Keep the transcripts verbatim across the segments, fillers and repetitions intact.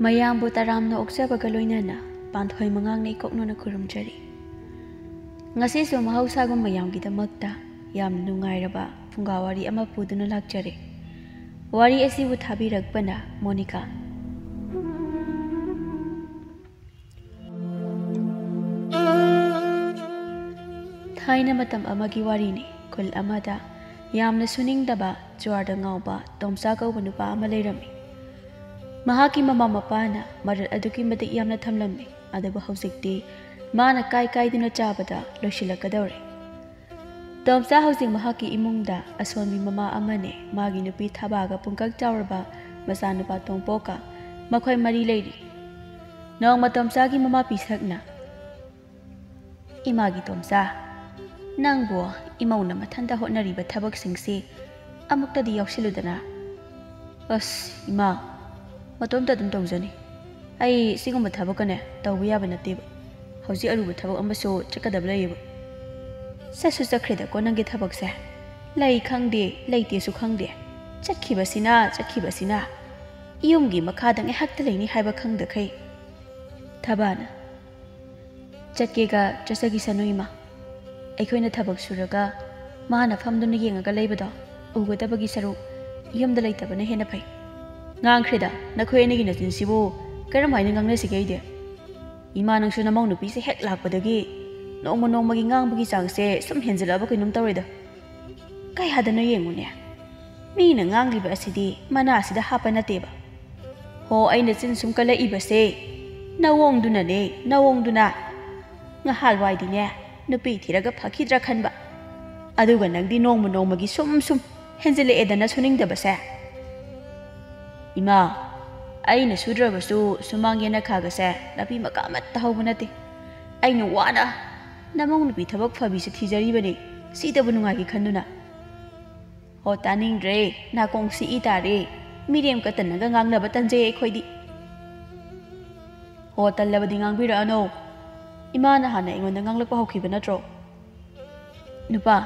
ꯃꯌꯥꯝꯕꯨ ꯇꯔꯥꯝꯅ ꯑꯣꯛꯆꯕꯒ ꯂꯣꯏꯅꯅ ꯄꯥꯟꯊꯣꯏ ꯃꯉꯥꯡꯅ ꯏꯀꯣꯛꯅꯅ ꯈꯨꯔꯨꯝꯖꯔꯤ꯫ ꯉꯁꯤꯁꯨ ꯃꯍꯧꯁꯥꯒꯨꯝ ꯃꯌꯥꯝꯒꯤꯗꯃꯛꯇ ꯌꯥꯝ ꯅꯨꯡꯉꯥꯏꯔꯕ ꯐꯨꯡꯒꯥ ꯋꯥꯔꯤ ꯑꯃ ꯄꯨꯗꯨꯅ ꯂꯥꯛꯆꯔꯦ꯫ ꯋꯥꯔꯤ ꯑꯁꯤꯕꯨ ꯊꯥꯕꯤꯔꯛꯄꯅ ꯃꯣꯅꯤꯀꯥ꯫ ꯊꯥꯏꯅ ꯃꯇꯝ ꯑꯃꯒꯤ ꯋꯥꯔꯤꯅꯤ꯫ ꯈꯨꯜ ꯑꯃꯗ ꯌꯥꯝꯅ ꯁꯨꯅꯤꯡꯗꯕ, ꯖꯨꯋꯥꯔꯗ ꯉꯥꯎꯕ ꯇꯣꯝꯆꯥ ꯀꯧꯕ ꯅꯨꯄꯥ ꯑꯃ ꯂꯩꯔꯝꯃꯤ꯫ ꯃꯍꯥꯛꯀꯤ ꯃꯃꯥ ꯃꯄꯥꯅ ꯃꯔꯜ ꯑꯗꯨꯛꯀꯤ ꯃꯇꯤꯛ ꯌꯥꯝꯅ ꯊꯝꯂꯝꯃꯤ, ꯑꯗꯨꯕꯨ ꯍꯧꯖꯤꯛꯇꯤ ꯃꯥꯅ ꯀꯥꯏ ꯀꯥꯏꯗꯨꯅ ꯆꯥꯕꯗ ꯂꯣꯏꯁꯤꯜꯂꯛꯀꯗꯧꯔꯦ꯫ ꯇꯣꯝꯆꯥ ꯍꯧꯖꯤꯛ ꯃꯍꯥꯛꯀꯤ ꯏꯃꯨꯡꯗ ꯑꯁꯣꯟꯕꯤ ꯃꯃꯥ ꯑꯃꯅꯦ, ꯃꯥꯒꯤ ꯅꯨꯄꯤ ꯊꯕꯥꯒ ꯄꯨꯡꯀꯛ ꯆꯥꯎꯔꯕ ꯃꯆꯥꯅꯨꯄꯥ ꯇꯣꯝꯄꯣꯛꯀ ꯃꯈꯣꯏ ꯃꯔꯤ ꯂꯩꯔꯤ꯫ ꯅꯣꯡꯃ ꯇꯣꯝꯆꯥꯒꯤ ꯃꯃꯥ ꯄꯤꯁꯛꯅ, "ꯏꯃꯥꯒꯤ ꯇꯣꯝꯆꯥ, ꯅꯪꯕꯨ ꯏꯃꯧꯅ ꯃꯊꯟꯇ ꯍꯣꯠꯅꯔꯤꯕ ꯊꯕꯛꯁꯤꯡꯁꯤ ꯑꯃꯨꯛꯇꯗꯤ ꯌꯥꯎꯁꯤꯜꯂꯨꯗꯅ?" "ꯑꯁ, ꯏꯃꯥ, ꯃꯇꯣꯝꯇ ꯑꯗꯨꯝ ꯇꯧꯖꯅꯤ꯫ ꯑꯩ ꯁꯤꯒꯨꯝꯕ ꯊꯕꯛꯀꯅꯦ ꯇꯧꯕ ꯌꯥꯕ ꯅꯠꯇꯦꯕ꯫ ꯍꯧꯖꯤꯛ ꯑꯔꯨꯕ ꯊꯕꯛ ꯑꯃꯁꯨ ꯆꯠꯀꯗꯕ ꯂꯩꯌꯦꯕ꯫" "ꯆꯠꯁꯨ ꯆꯠꯈ꯭ꯔꯦꯗꯀꯣ ꯅꯪꯒꯤ ꯊꯕꯛꯁꯦ꯫ ꯂꯩ ꯈꯪꯗꯦ, ꯂꯩꯇꯦꯁꯨ ꯈꯪꯗꯦ꯫ ꯆꯠꯈꯤꯕꯁꯤꯅ, ꯆꯠꯈꯤꯕꯁꯤꯅ꯫ ꯌꯨꯝꯒꯤ ꯃꯈꯥꯗ ꯉꯥꯏꯍꯥꯛꯇ ꯂꯩꯅꯤ ꯍꯥꯏꯕ ꯈꯪꯗꯈꯩ꯫" ꯊꯕꯥꯅ, "ꯆꯠꯀꯦꯒ ꯆꯠꯆꯈꯤꯁꯅꯨ ꯏꯃꯥ꯫ ꯑꯩꯈꯣꯏꯅ ꯊꯕꯛ ꯁꯨꯔꯒ ꯃꯥꯅ ꯐꯝꯗꯨꯅ ꯌꯦꯡꯉꯒ ꯂꯩꯕꯗꯣ ꯎꯒꯗꯕꯒꯤ ꯁꯔꯨꯛ ꯌꯨꯝꯗ ꯂꯩꯇꯕꯅ ꯍꯦꯟꯅ ꯐꯩ꯫" "ꯉꯥꯡꯈ꯭ꯔꯦꯗ, ꯅꯈꯣꯏ ꯑꯅꯤꯒꯤ ꯅꯆꯤꯟꯁꯤꯕꯨ ꯀꯔꯝꯍꯥꯏꯅ ꯉꯥꯡꯅꯁꯤꯒꯦ ꯑꯩꯗꯤ? ꯏꯃꯥ, ꯅꯪꯁꯨ ꯅꯃꯧ ꯅꯨꯄꯤꯁꯦ ꯍꯦꯛ ꯂꯥꯛꯄꯗꯒꯤ ꯅꯣꯡꯃ ꯅꯣꯡꯃꯒꯤ ꯉꯥꯡꯕꯒꯤ ꯆꯥꯡꯁꯦ ꯁꯨꯝ ꯍꯦꯟꯖꯤꯜꯂꯛꯑꯕ ꯀꯩꯅꯣꯝ ꯇꯧꯔꯦꯗ꯫ ꯀꯌꯥꯗꯅꯣ ꯌꯦꯡꯉꯨꯅꯦ, ꯃꯤꯅ ꯉꯥꯡꯂꯤꯕ ꯑꯁꯤꯗꯤ ꯃꯅꯥ ꯑꯁꯤꯗ ꯍꯥꯞꯄ ꯅꯠꯇꯦꯕ꯫ ꯍꯣ, ꯑꯩꯅ ꯆꯤꯟ ꯁꯨꯝ ꯀꯜꯂꯛꯏꯕꯁꯦ ꯅꯋꯣꯡꯗꯨꯅꯅꯦ, ꯅꯋꯣꯡꯗꯨꯅ꯫ ꯉꯍꯥꯜꯋꯥꯏꯗꯤꯅꯦ ꯅꯨꯄꯤ ꯊꯤꯔꯒ ꯐꯈꯤꯗ꯭ꯔꯥ ꯈꯟꯕ, ꯑꯗꯨꯒ ꯅꯪꯗꯤ ꯅꯣꯡꯃ ꯅꯣꯡꯃꯒꯤ ꯁꯨꯝ ꯁꯨꯝ ꯍꯦꯟꯖꯤꯜꯂꯛꯑꯦꯗꯅ ꯁꯨꯅꯤꯡꯗꯕꯁꯦ꯫" "ꯏꯃꯥ, ꯑꯩꯅ ꯁꯨꯗ꯭ꯔꯕꯁꯨ ꯁꯨꯃꯥꯡ ꯌꯦꯅꯈꯥꯒꯁꯦ ꯅꯥꯄꯤ ꯃꯀꯥ ꯑꯃꯠꯇ ꯍꯧꯕ ꯅꯠꯇꯦ꯫ ꯑꯩꯅ ꯋꯥꯅ ꯅꯃꯧ ꯅꯨꯄꯤ ꯊꯕꯛ ꯐꯕꯤꯁꯦ ꯊꯤꯖꯔꯤꯕꯅꯤ, ꯁꯤꯗꯕꯨ ꯅꯨꯡꯉꯥꯏꯒꯦ ꯈꯟꯗꯨꯅ꯫" "ꯍꯣ, ꯇꯥꯅꯤꯡꯗ꯭ꯔꯦ, ꯅꯥꯀꯣꯡ ꯁꯤꯛꯏ ꯇꯥꯔꯦ꯫ ꯃꯤꯔꯦꯝ ꯀꯠꯇꯅꯒ ꯉꯥꯡꯅꯕ ꯇꯟꯖꯩ ꯑꯩꯈꯣꯏꯗꯤ꯫" "ꯍꯣ, ꯇꯜꯂꯕꯗꯤ ꯉꯥꯡꯕꯤꯔꯛꯑꯅꯣ꯫ ꯏꯃꯥꯅ ꯍꯥꯟꯅ ꯑꯩꯉꯣꯟꯗ ꯉꯥꯡꯂꯛꯄ ꯍꯧꯈꯤꯕ ꯅꯠꯇ꯭ꯔꯣ?" "ꯅꯨꯄꯥ,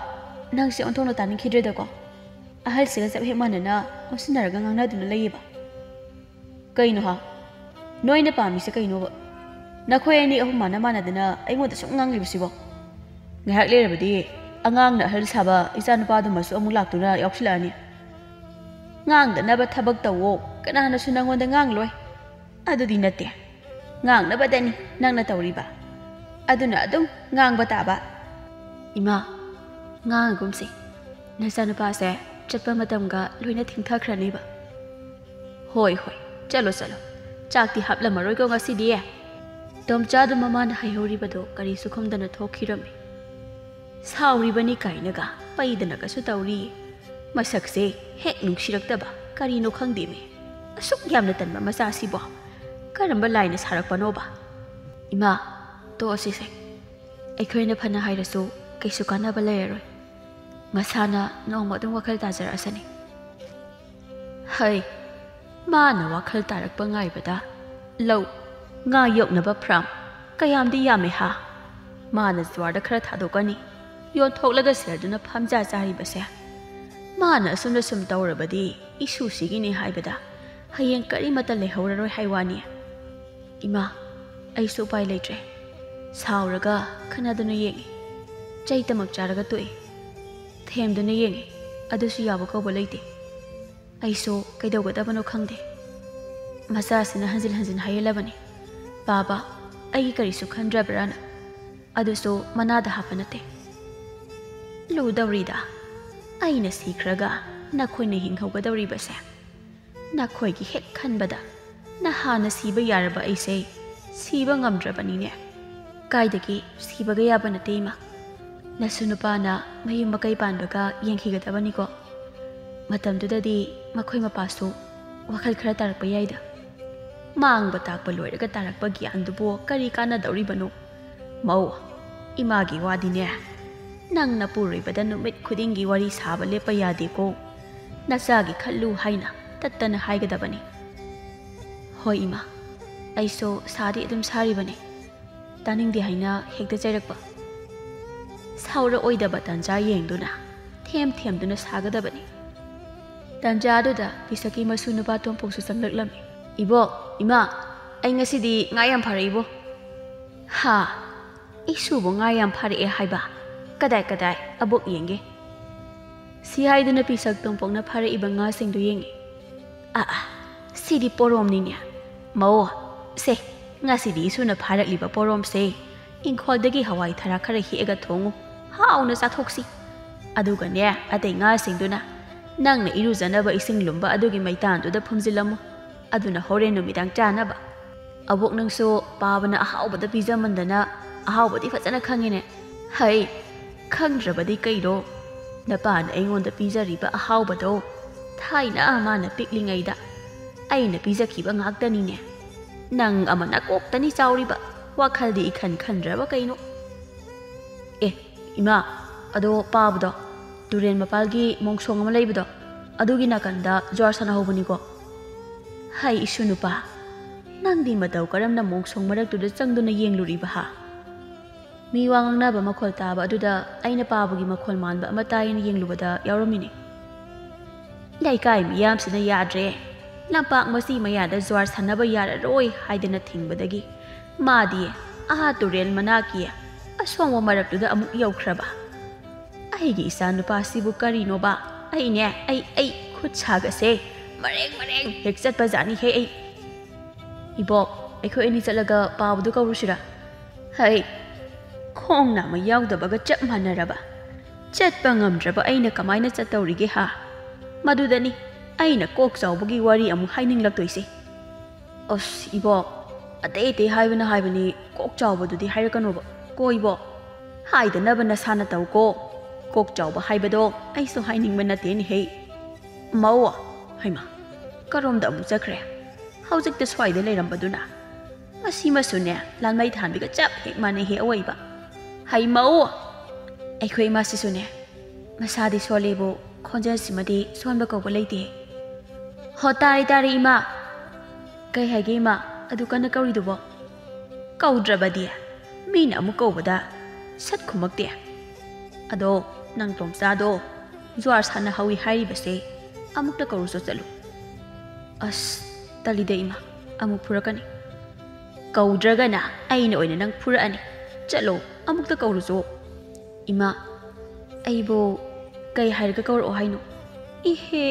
ꯅꯪꯁꯦ ꯑꯣꯟꯊꯣꯛꯅ ꯇꯥꯅꯤꯡꯈꯤꯗ꯭ꯔꯦꯗꯀꯣ꯫ ꯑꯍꯜꯁꯤꯒ ꯆꯞ ꯍꯦꯛ ꯃꯥꯟꯅꯅ ꯑꯣꯟꯁꯤꯟꯅꯔꯒ ꯉꯥꯡꯅꯗꯨꯅ ꯂꯩꯌꯦꯕ꯫" "ꯀꯩꯅꯣ ꯍꯥ? ꯅꯣꯏꯅ ꯄꯥꯝꯃꯤꯁꯦ ꯀꯩꯅꯣꯕ? ꯅꯈꯣꯏ ꯑꯅꯤ ꯑꯍꯨꯝ ꯃꯥꯟꯅ ꯃꯥꯟꯅꯗꯅ ꯑꯩꯉꯣꯟꯗ ꯁꯨꯝ ꯉꯥꯡꯂꯤꯕꯁꯤꯕꯣ? ꯉꯥꯏꯍꯥꯛ ꯂꯩꯔꯕꯗꯤ ꯑꯉꯥꯡꯅ ꯑꯍꯜ ꯁꯥꯕ ꯏꯆꯥꯅꯨꯄꯥꯗꯨꯃꯁꯨ ꯑꯃꯨꯛ ꯂꯥꯛꯇꯨꯅ ꯌꯥꯎꯁꯤꯜꯂꯛꯑꯅꯤ꯫ ꯉꯥꯡꯗꯅꯕ ꯊꯕꯛ ꯇꯧꯋꯣ, ꯀꯅꯥꯅꯁꯨ ꯅꯪꯉꯣꯟꯗ ꯉꯥꯡꯂꯣꯏ꯫ ꯑꯗꯨꯗꯤ ꯅꯠꯇꯦ, ꯉꯥꯡꯅꯕꯗꯅꯤ ꯅꯪꯅ ꯇꯧꯔꯤꯕ꯫ ꯑꯗꯨꯅ ꯑꯗꯨꯝ ꯉꯥꯡꯕ ꯇꯥꯕ꯫ ꯏꯃꯥ, ꯉꯥꯡꯉꯒꯨꯝꯁꯤ꯫ ꯅꯆꯥꯅꯨꯄꯥꯁꯦ ꯆꯠꯄ ꯃꯇꯝꯒ ꯂꯣꯏꯅ ꯊꯦꯡꯊꯈ꯭ꯔꯅꯤꯕ꯫ ꯍꯣꯏ, ꯍꯣꯏ, ꯆꯠꯂꯣ, ꯆꯠꯂꯣ꯫ ꯆꯥꯛꯇꯤ ꯍꯥꯞꯂꯝꯃꯔꯣꯏꯀꯣ ꯉꯁꯤꯗꯤ꯫ ꯇꯣꯝꯆꯥꯗꯨ ꯃꯃꯥꯅ ꯍꯥꯏꯍꯧꯔꯤꯕꯗꯣ ꯀꯔꯤꯁꯨ ꯈꯨꯝꯗꯅ ꯊꯣꯛꯈꯤꯔꯝꯃꯤ꯫ ꯁꯥꯎꯔꯤꯕꯅꯤ ꯀꯥꯏꯅꯒ ꯄꯩꯗꯅꯒꯁꯨ ꯇꯧꯔꯤ꯫ ꯃꯁꯛꯁꯦ ꯍꯦꯛ ꯅꯨꯡꯁꯤꯔꯛꯇꯕ ꯀꯔꯤꯅꯣ ꯈꯪꯗꯦꯃꯤ꯫ ꯑꯁꯨꯛ ꯌꯥꯝꯅ ꯇꯟꯕ ꯃꯆꯥꯁꯤꯕꯣ ꯀꯔꯝꯕ ꯂꯥꯏꯅ ꯁꯥꯔꯛꯄꯅꯣꯕ? ꯏꯃꯥ, ꯇꯣꯛꯑꯁꯤꯁꯦ꯫ ꯑꯩꯈꯣꯏꯅ ꯐꯅ ꯍꯥꯏꯔꯁꯨ ꯀꯩꯁꯨ ꯀꯥꯟꯅꯕ ꯂꯩꯔꯔꯣꯏ꯫ ꯃꯁꯥꯅ ꯅꯣꯡꯃ ꯑꯗꯨꯝ ꯋꯥꯈꯜ ꯇꯥꯖꯔꯛꯑꯁꯅꯤ꯫ ꯍꯩ, ꯃꯥꯅ ꯋꯥꯈꯜ ꯇꯥꯔꯛꯄ ꯉꯥꯏꯕꯗ ꯂꯧ, ꯉꯥ ꯌꯣꯛꯅꯕ ꯐ꯭ꯔꯥꯝ ꯀꯌꯥꯝꯗꯤ ꯌꯥꯝꯃꯦ ꯍꯥ? ꯃꯥꯅ ꯖꯨꯋꯥꯔꯗ ꯈꯔ ꯊꯥꯗꯣꯛꯀꯅꯤ, ꯌꯣꯟꯊꯣꯛꯂꯒ ꯁꯦꯜꯗꯨꯅ ꯐꯝꯖꯥ ꯆꯥꯔꯤꯕꯁꯦ꯫ ꯃꯥꯅ ꯑꯁꯨꯝꯅ ꯁꯨꯝ ꯇꯧꯔꯕꯗꯤ ꯏꯁꯨꯁꯤꯒꯤꯅꯤ ꯍꯥꯏꯕꯗ ꯍꯌꯦꯡ ꯀꯔꯤꯃꯠꯇ ꯂꯩꯍꯧꯔꯔꯣꯏ ꯍꯥꯏ ꯋꯥꯅꯤ꯫ ꯏꯃꯥ, ꯑꯩꯁꯨ ꯎꯄꯥꯏ ꯂꯩꯇ꯭ꯔꯦ꯫ ꯁꯥꯎꯔꯒ ꯈꯠꯅꯗꯨꯅ ꯌꯦꯡꯉꯤ꯫ ꯆꯩꯇꯃꯛ ꯆꯥꯔꯒ ꯇꯣꯛꯏ꯫ ꯊꯦꯝꯗꯨꯅ ꯌꯦꯡꯉꯤ꯫ ꯑꯗꯨꯁꯨ ꯌꯥꯕ ꯀꯧꯕ ꯂꯩꯇꯦ꯫ ꯑꯩꯁꯨ ꯀꯩꯗꯧꯒꯗꯕꯅꯣ ꯈꯪꯗꯦ꯫ ꯃꯆꯥꯁꯤꯅ ꯍꯟꯖꯤꯟ ꯍꯟꯖꯤꯟ ꯍꯥꯏꯍꯜꯂꯕꯅꯤ, "ꯕꯥꯕꯥ, ꯑꯩꯒꯤ ꯀꯔꯤꯁꯨ ꯈꯟꯗ꯭ꯔꯕ꯭ꯔꯥꯅ?" ꯑꯗꯨꯁꯨ ꯃꯅꯥꯗ ꯍꯥꯞꯄ ꯅꯠꯇꯦ꯫ ꯂꯨꯗꯧꯔꯤꯗ, ꯑꯩꯅ ꯁꯤꯈ꯭ꯔꯒ ꯅꯈꯣꯏꯅ ꯍꯤꯡꯍꯧꯒꯗꯧꯔꯤꯕꯁꯦ꯫ ꯅꯈꯣꯏꯒꯤ ꯍꯦꯛ ꯈꯟꯕꯗ ꯅꯍꯥꯟꯅ ꯁꯤꯕ ꯌꯥꯔꯕ ꯑꯩꯁꯦ ꯁꯤꯕ ꯉꯝꯗ꯭ꯔꯕꯅꯤꯅꯦ꯫ ꯀꯥꯏꯗꯒꯤ ꯁꯤꯕꯒ ꯌꯥꯕ ꯅꯠꯇꯦ ꯏꯃꯥ꯫ ꯅꯁꯨ ꯅꯨꯄꯥꯅ ꯃꯌꯨꯝ ꯃꯀꯩ ꯄꯥꯟꯕꯒ ꯌꯦꯡꯈꯤꯒꯗꯕꯅꯤꯀꯣ꯫ ꯃꯇꯝꯗꯨꯗꯗꯤ ꯃꯈꯣꯏ ꯃꯄꯥꯁꯨ ꯋꯥꯈꯜ ꯈꯔ ꯇꯥꯔꯛꯄ ꯌꯥꯏꯗ꯫ ꯃꯥꯡꯕ ꯇꯥꯛꯄ ꯂꯣꯏꯔꯒ ꯇꯥꯔꯛꯄ ꯒ꯭ꯌꯥꯟꯗꯨꯕꯨ ꯀꯔꯤ ꯀꯥꯟꯅꯗꯧꯔꯤꯕꯅꯣ? ꯃꯧ, ꯏꯃꯥꯒꯤ ꯋꯥꯗꯤꯅꯦ, ꯅꯪ ꯅꯄꯨꯔꯣꯏꯕꯗ ꯅꯨꯃꯤꯠ ꯈꯨꯗꯤꯡꯒꯤ ꯋꯥꯔꯤ ꯁꯥꯕ ꯂꯦꯞꯄ ꯌꯥꯗꯦꯀꯣ꯫ ꯅꯆꯥꯒꯤ ꯈꯜꯂꯨ ꯍꯥꯏꯅ ꯇꯠꯇꯅ ꯍꯥꯏꯒꯗꯕꯅꯤ꯫ ꯍꯣꯏ ꯏꯃꯥ, ꯑꯩꯁꯨ ꯁꯥꯗꯤ ꯑꯗꯨꯝ ꯁꯥꯔꯤꯕꯅꯤ꯫ ꯇꯥꯅꯤꯡꯗꯦ ꯍꯥꯏꯅ ꯍꯦꯛꯇ ꯆꯩꯔꯛꯄ꯫ ꯁꯥꯎꯔꯛꯑꯣꯏꯗꯕ ꯇꯥꯟꯖꯥ ꯌꯦꯡꯗꯨꯅ ꯊꯦꯝ ꯊꯦꯝꯗꯨꯅ ꯁꯥꯒꯗꯕꯅꯤ꯫ ꯇꯥꯟꯖꯥꯗꯨꯗ ꯄꯤꯁꯛꯀꯤ ꯃꯁꯨ ꯅꯨꯄꯥ ꯇꯣꯝꯄꯣꯛꯁꯨ ꯆꯪꯂꯛꯂꯝꯃꯤ꯫ "ꯏꯕꯣꯛ, ꯏꯃꯥ, ꯑꯩ ꯉꯁꯤꯗꯤ ꯉꯥ ꯌꯥꯝ ꯐꯥꯔꯛꯏꯕꯣ꯫ ꯍꯥ? ꯏꯁꯨꯕꯨ ꯉꯥ ꯌꯥꯝ ꯐꯥꯔꯛꯑꯦ ꯍꯥꯏꯕ? ꯀꯗꯥꯏ ꯀꯗꯥꯏ? ꯑꯕꯣꯛ ꯌꯦꯡꯒꯦ꯫ ꯁꯤ ꯍꯥꯏꯗꯨꯅ ꯄꯤꯁꯛ ꯇꯣꯝꯄꯣꯛꯅ ꯐꯥꯔꯛꯏꯕ ꯉꯥꯁꯤꯡꯗꯨ ꯌꯦꯡꯉꯤ꯫ ꯑꯥ ꯑꯥ, ꯁꯤꯗꯤ ꯄꯣꯔꯣꯝꯅꯤꯅꯦ꯫ ꯃꯧ, ꯁꯦ, ꯉꯁꯤꯗꯤ ꯏꯁꯨꯅ ꯐꯥꯔꯛꯂꯤꯕ ꯄꯣꯔꯣꯝꯁꯦ ꯏꯪꯈꯣꯜꯗꯒꯤ ꯍꯋꯥꯏ ꯊꯔꯥꯛ ꯈꯔ ꯍꯦꯛꯑꯒ ꯊꯣꯡꯉꯨ꯫ ꯍꯥꯎꯅ ꯆꯥꯊꯣꯛꯁꯤ꯫ ꯑꯗꯨꯒꯅꯦ, ꯑꯇꯩ ꯉꯥꯁꯤꯡꯗꯨꯅ ꯅꯪꯅ ꯏꯔꯨꯖꯅꯕ ꯏꯁꯤꯡ ꯂꯨꯝꯕ ꯑꯗꯨꯒꯤ ꯃꯩꯇꯥꯟꯗꯨꯗ ꯐꯨꯝꯖꯤꯜꯂꯝꯃꯨ꯫ ꯑꯗꯨꯅ ꯍꯣꯔꯦꯟ ꯅꯨꯃꯤꯗꯥꯡ ꯆꯥꯅꯕ꯫ ꯑꯕꯣꯛ, ꯅꯪꯁꯨ ꯄꯥꯕꯅ ꯑꯍꯥꯎꯕꯗ ꯄꯤꯖꯃꯟꯗꯅ ꯑꯍꯥꯎꯕꯗꯤ ꯐꯖꯅ ꯈꯪꯉꯤꯅꯦ꯫ ꯍꯩ, ꯈꯪꯗ꯭ꯔꯕꯗꯤ ꯀꯩꯅꯣ? ꯅꯄꯥꯅ ꯑꯩꯉꯣꯟꯗ ꯄꯤꯖꯔꯤꯕ ꯑꯍꯥꯎꯕꯗꯣ ꯊꯥꯏꯅ ꯃꯥꯅ ꯄꯤꯛꯂꯤꯉꯩꯗ ꯑꯩꯅ ꯄꯤꯖꯈꯤꯕ ꯉꯥꯛꯇꯅꯤꯅꯦ꯫ ꯅꯪ ꯑꯃꯅ ꯀꯣꯛꯇꯅꯤ ꯆꯥꯎꯔꯤꯕ, ꯋꯥꯈꯜꯗꯤ ꯏꯈꯟ ꯈꯟꯗ꯭ꯔꯕ ꯀꯩꯅꯣ? ꯑꯦ, ꯏꯃꯥ, ꯑꯗꯣ ꯄꯥꯕꯗꯣ, ꯇꯨꯔꯦꯟ ꯃꯄꯥꯜꯒꯤ ꯃꯣꯡꯁꯣꯡ ꯑꯃ ꯂꯩꯕꯗꯣ, ꯑꯗꯨꯒꯤ ꯅꯥꯀꯟꯗ ꯖ꯭ꯋꯥꯔ ꯁꯥꯟꯅꯍꯧꯕꯅꯤꯀꯣ꯫ ꯍꯩ, ꯏꯁꯨ ꯅꯨꯄꯥ, ꯅꯪꯗꯤ ꯃꯇꯧ ꯀꯔꯝꯅ ꯃꯣꯡꯁꯣꯡ ꯃꯔꯛꯇꯨꯗ ꯆꯪꯗꯨꯅ ꯌꯦꯡꯂꯨꯔꯤꯕ ꯍꯥ? ꯃꯤ ꯋꯥ ꯉꯥꯡꯅꯕ ꯃꯈꯣꯜ ꯇꯥꯕ ꯑꯗꯨꯗ ꯑꯩꯅ ꯄꯥꯕꯒꯤ ꯃꯈꯣꯜ ꯃꯥꯟꯕ ꯑꯃ ꯇꯥꯏꯌꯦꯅ ꯌꯦꯡꯂꯨꯕꯗ ꯌꯥꯎꯔꯝꯃꯤꯅꯦ꯫ ꯂꯩꯀꯥꯏ ꯃꯤꯌꯥꯝꯁꯤꯅ ꯌꯥꯗ꯭ꯔꯦ, ꯂꯝꯄꯥꯛ ꯃꯆꯤ ꯃꯌꯥꯗ ꯖ꯭ꯋꯥꯔ ꯁꯥꯟꯅꯕ ꯌꯥꯔꯔꯣꯏ ꯍꯥꯏꯗꯅ ꯊꯤꯡꯕꯗꯒꯤ ꯃꯥꯗꯤ ꯑꯥ ꯇꯨꯔꯦꯜ ꯃꯅꯥꯛꯀꯤ ꯑꯁꯣꯡꯕ ꯃꯔꯛꯇꯨꯗ ꯑꯃꯨꯛ ꯌꯧꯈ꯭ꯔꯕ꯫ ꯑꯩꯒꯤ ꯏꯆꯥ ꯅꯨꯄꯥꯁꯤꯕꯨ ꯀꯔꯤꯅꯣꯕ? ꯑꯩꯅꯦ, ꯑꯩ, ꯑꯩ ꯈꯨꯠ ꯁꯥꯒꯁꯦ ꯃꯔꯦꯡ ꯃꯔꯦꯡ ꯍꯦꯛ ꯆꯠꯄꯖꯥꯠꯅꯤꯍꯦ ꯑꯩ꯫ ꯏꯕꯣꯛ, ꯑꯩꯈꯣꯏ ꯑꯅꯤ ꯆꯠꯂꯒ ꯄꯥꯕꯗꯨ ꯀꯧꯔꯨꯁꯤꯔꯥ? ꯍꯩ, ꯈꯣꯡ ꯅꯥꯝꯃ ꯌꯥꯎꯗꯕꯒ ꯆꯞ ꯃꯥꯟꯅꯔꯕ꯫ ꯆꯠꯄ ꯉꯝꯗ꯭ꯔꯕ ꯑꯩꯅ ꯀꯃꯥꯏꯅ ꯆꯠꯇꯧꯔꯤꯒꯦ ꯍꯥ? ꯃꯗꯨꯗꯅꯤ ꯑꯩꯅ ꯀꯣꯛ ꯆꯥꯎꯕꯒꯤ ꯋꯥꯔꯤ ꯑꯃꯨꯛ ꯍꯥꯏꯅꯤꯡꯂꯛꯇꯣꯏꯁꯦ꯫ ꯑꯁ, ꯏꯕꯣꯛ, ꯑꯇꯩ ꯑꯇꯩ ꯍꯥꯏꯕꯅ ꯍꯥꯏꯕꯅꯤ, ꯀꯣꯛ ꯆꯥꯎꯕꯗꯨꯗꯤ ꯍꯥꯏꯔꯛꯀꯅꯣꯕ ꯀꯣ ꯏꯕꯣꯛ꯫ ꯍꯥꯏꯗꯅꯕ ꯅꯁꯥꯅ ꯇꯧꯀꯣ꯫ ꯀꯣꯛ ꯆꯥꯎꯕ ꯍꯥꯏꯕꯗꯣ ꯑꯩꯁꯨ ꯍꯥꯏꯅꯤꯡꯕ ꯅꯠꯇꯦꯅꯦꯍꯦ꯫ ꯃꯧ, ꯍꯩꯃꯥ, ꯀꯔꯣꯝꯗ ꯑꯃꯨꯛ ꯆꯠꯈ꯭ꯔꯦ? ꯍꯧꯖꯤꯛꯇ ꯁ꯭ꯋꯥꯏꯗ ꯂꯩꯔꯝꯕꯗꯨꯅ꯫ ꯃꯁꯤꯃꯁꯨꯅꯦ, ꯂꯥꯟꯃꯩ ꯊꯥꯟꯕꯤꯒ ꯆꯞ ꯍꯦꯛ ꯃꯥꯟꯅꯩꯍꯦ ꯑꯋꯣꯏꯕ꯫ ꯍꯩ ꯃꯧ! ꯑꯩꯈꯣꯏ ꯏꯃꯥꯁꯤꯁꯨꯅꯦ, ꯃꯁꯥꯗꯤ ꯁꯣꯜꯂꯦꯕꯨ ꯈꯣꯟꯖꯦꯜꯁꯤꯃꯗꯤ ꯁꯣꯟꯕ ꯀꯧꯕ ꯂꯩꯇꯦ꯫ ꯍꯣ, ꯇꯥꯔꯦ, ꯇꯥꯔꯦ, ꯏꯃꯥ꯫ ꯀꯩ ꯍꯥꯏꯒꯦ, ꯏꯃꯥ? ꯑꯗꯨ ꯀꯟꯅ ꯀꯧꯔꯤꯗꯨꯕꯣ? ꯀꯧꯗ꯭ꯔꯕꯗꯤ? ꯃꯤꯅ ꯑꯃꯨꯛ ꯀꯧꯕꯗ ꯁꯠ ꯈꯨꯝꯃꯛꯇꯦ꯫ ꯑꯗꯣ, ꯅꯪ ꯇꯣꯝꯆꯥꯗꯣ ꯖ꯭ꯋꯥꯔ ꯁꯥꯟꯅꯍꯧꯏ ꯍꯥꯏꯔꯤꯕꯁꯦ ꯑꯃꯨꯛꯇ ꯀꯧꯔꯨꯆꯣ ꯆꯠꯂꯨ꯫ ꯑꯁ, ꯇꯜꯂꯤꯗ ꯏꯃꯥ, ꯑꯃꯨꯛ ꯐꯨꯔꯛꯀꯅꯤ꯫ ꯀꯧꯗ꯭ꯔꯒꯅ ꯑꯩꯅ ꯑꯣꯏꯅ ꯅꯪ ꯐꯨꯔꯛꯑꯅꯤ꯫ ꯆꯠꯂꯣ, ꯑꯃꯨꯛꯇ ꯀꯧꯔꯨꯆꯣ꯫ ꯏꯃꯥ, ꯑꯩꯕꯨ ꯀꯩ ꯍꯥꯏꯔꯒ ꯀꯧꯔꯛꯑꯣ ꯍꯥꯏꯅꯣ? ꯏꯍꯦ,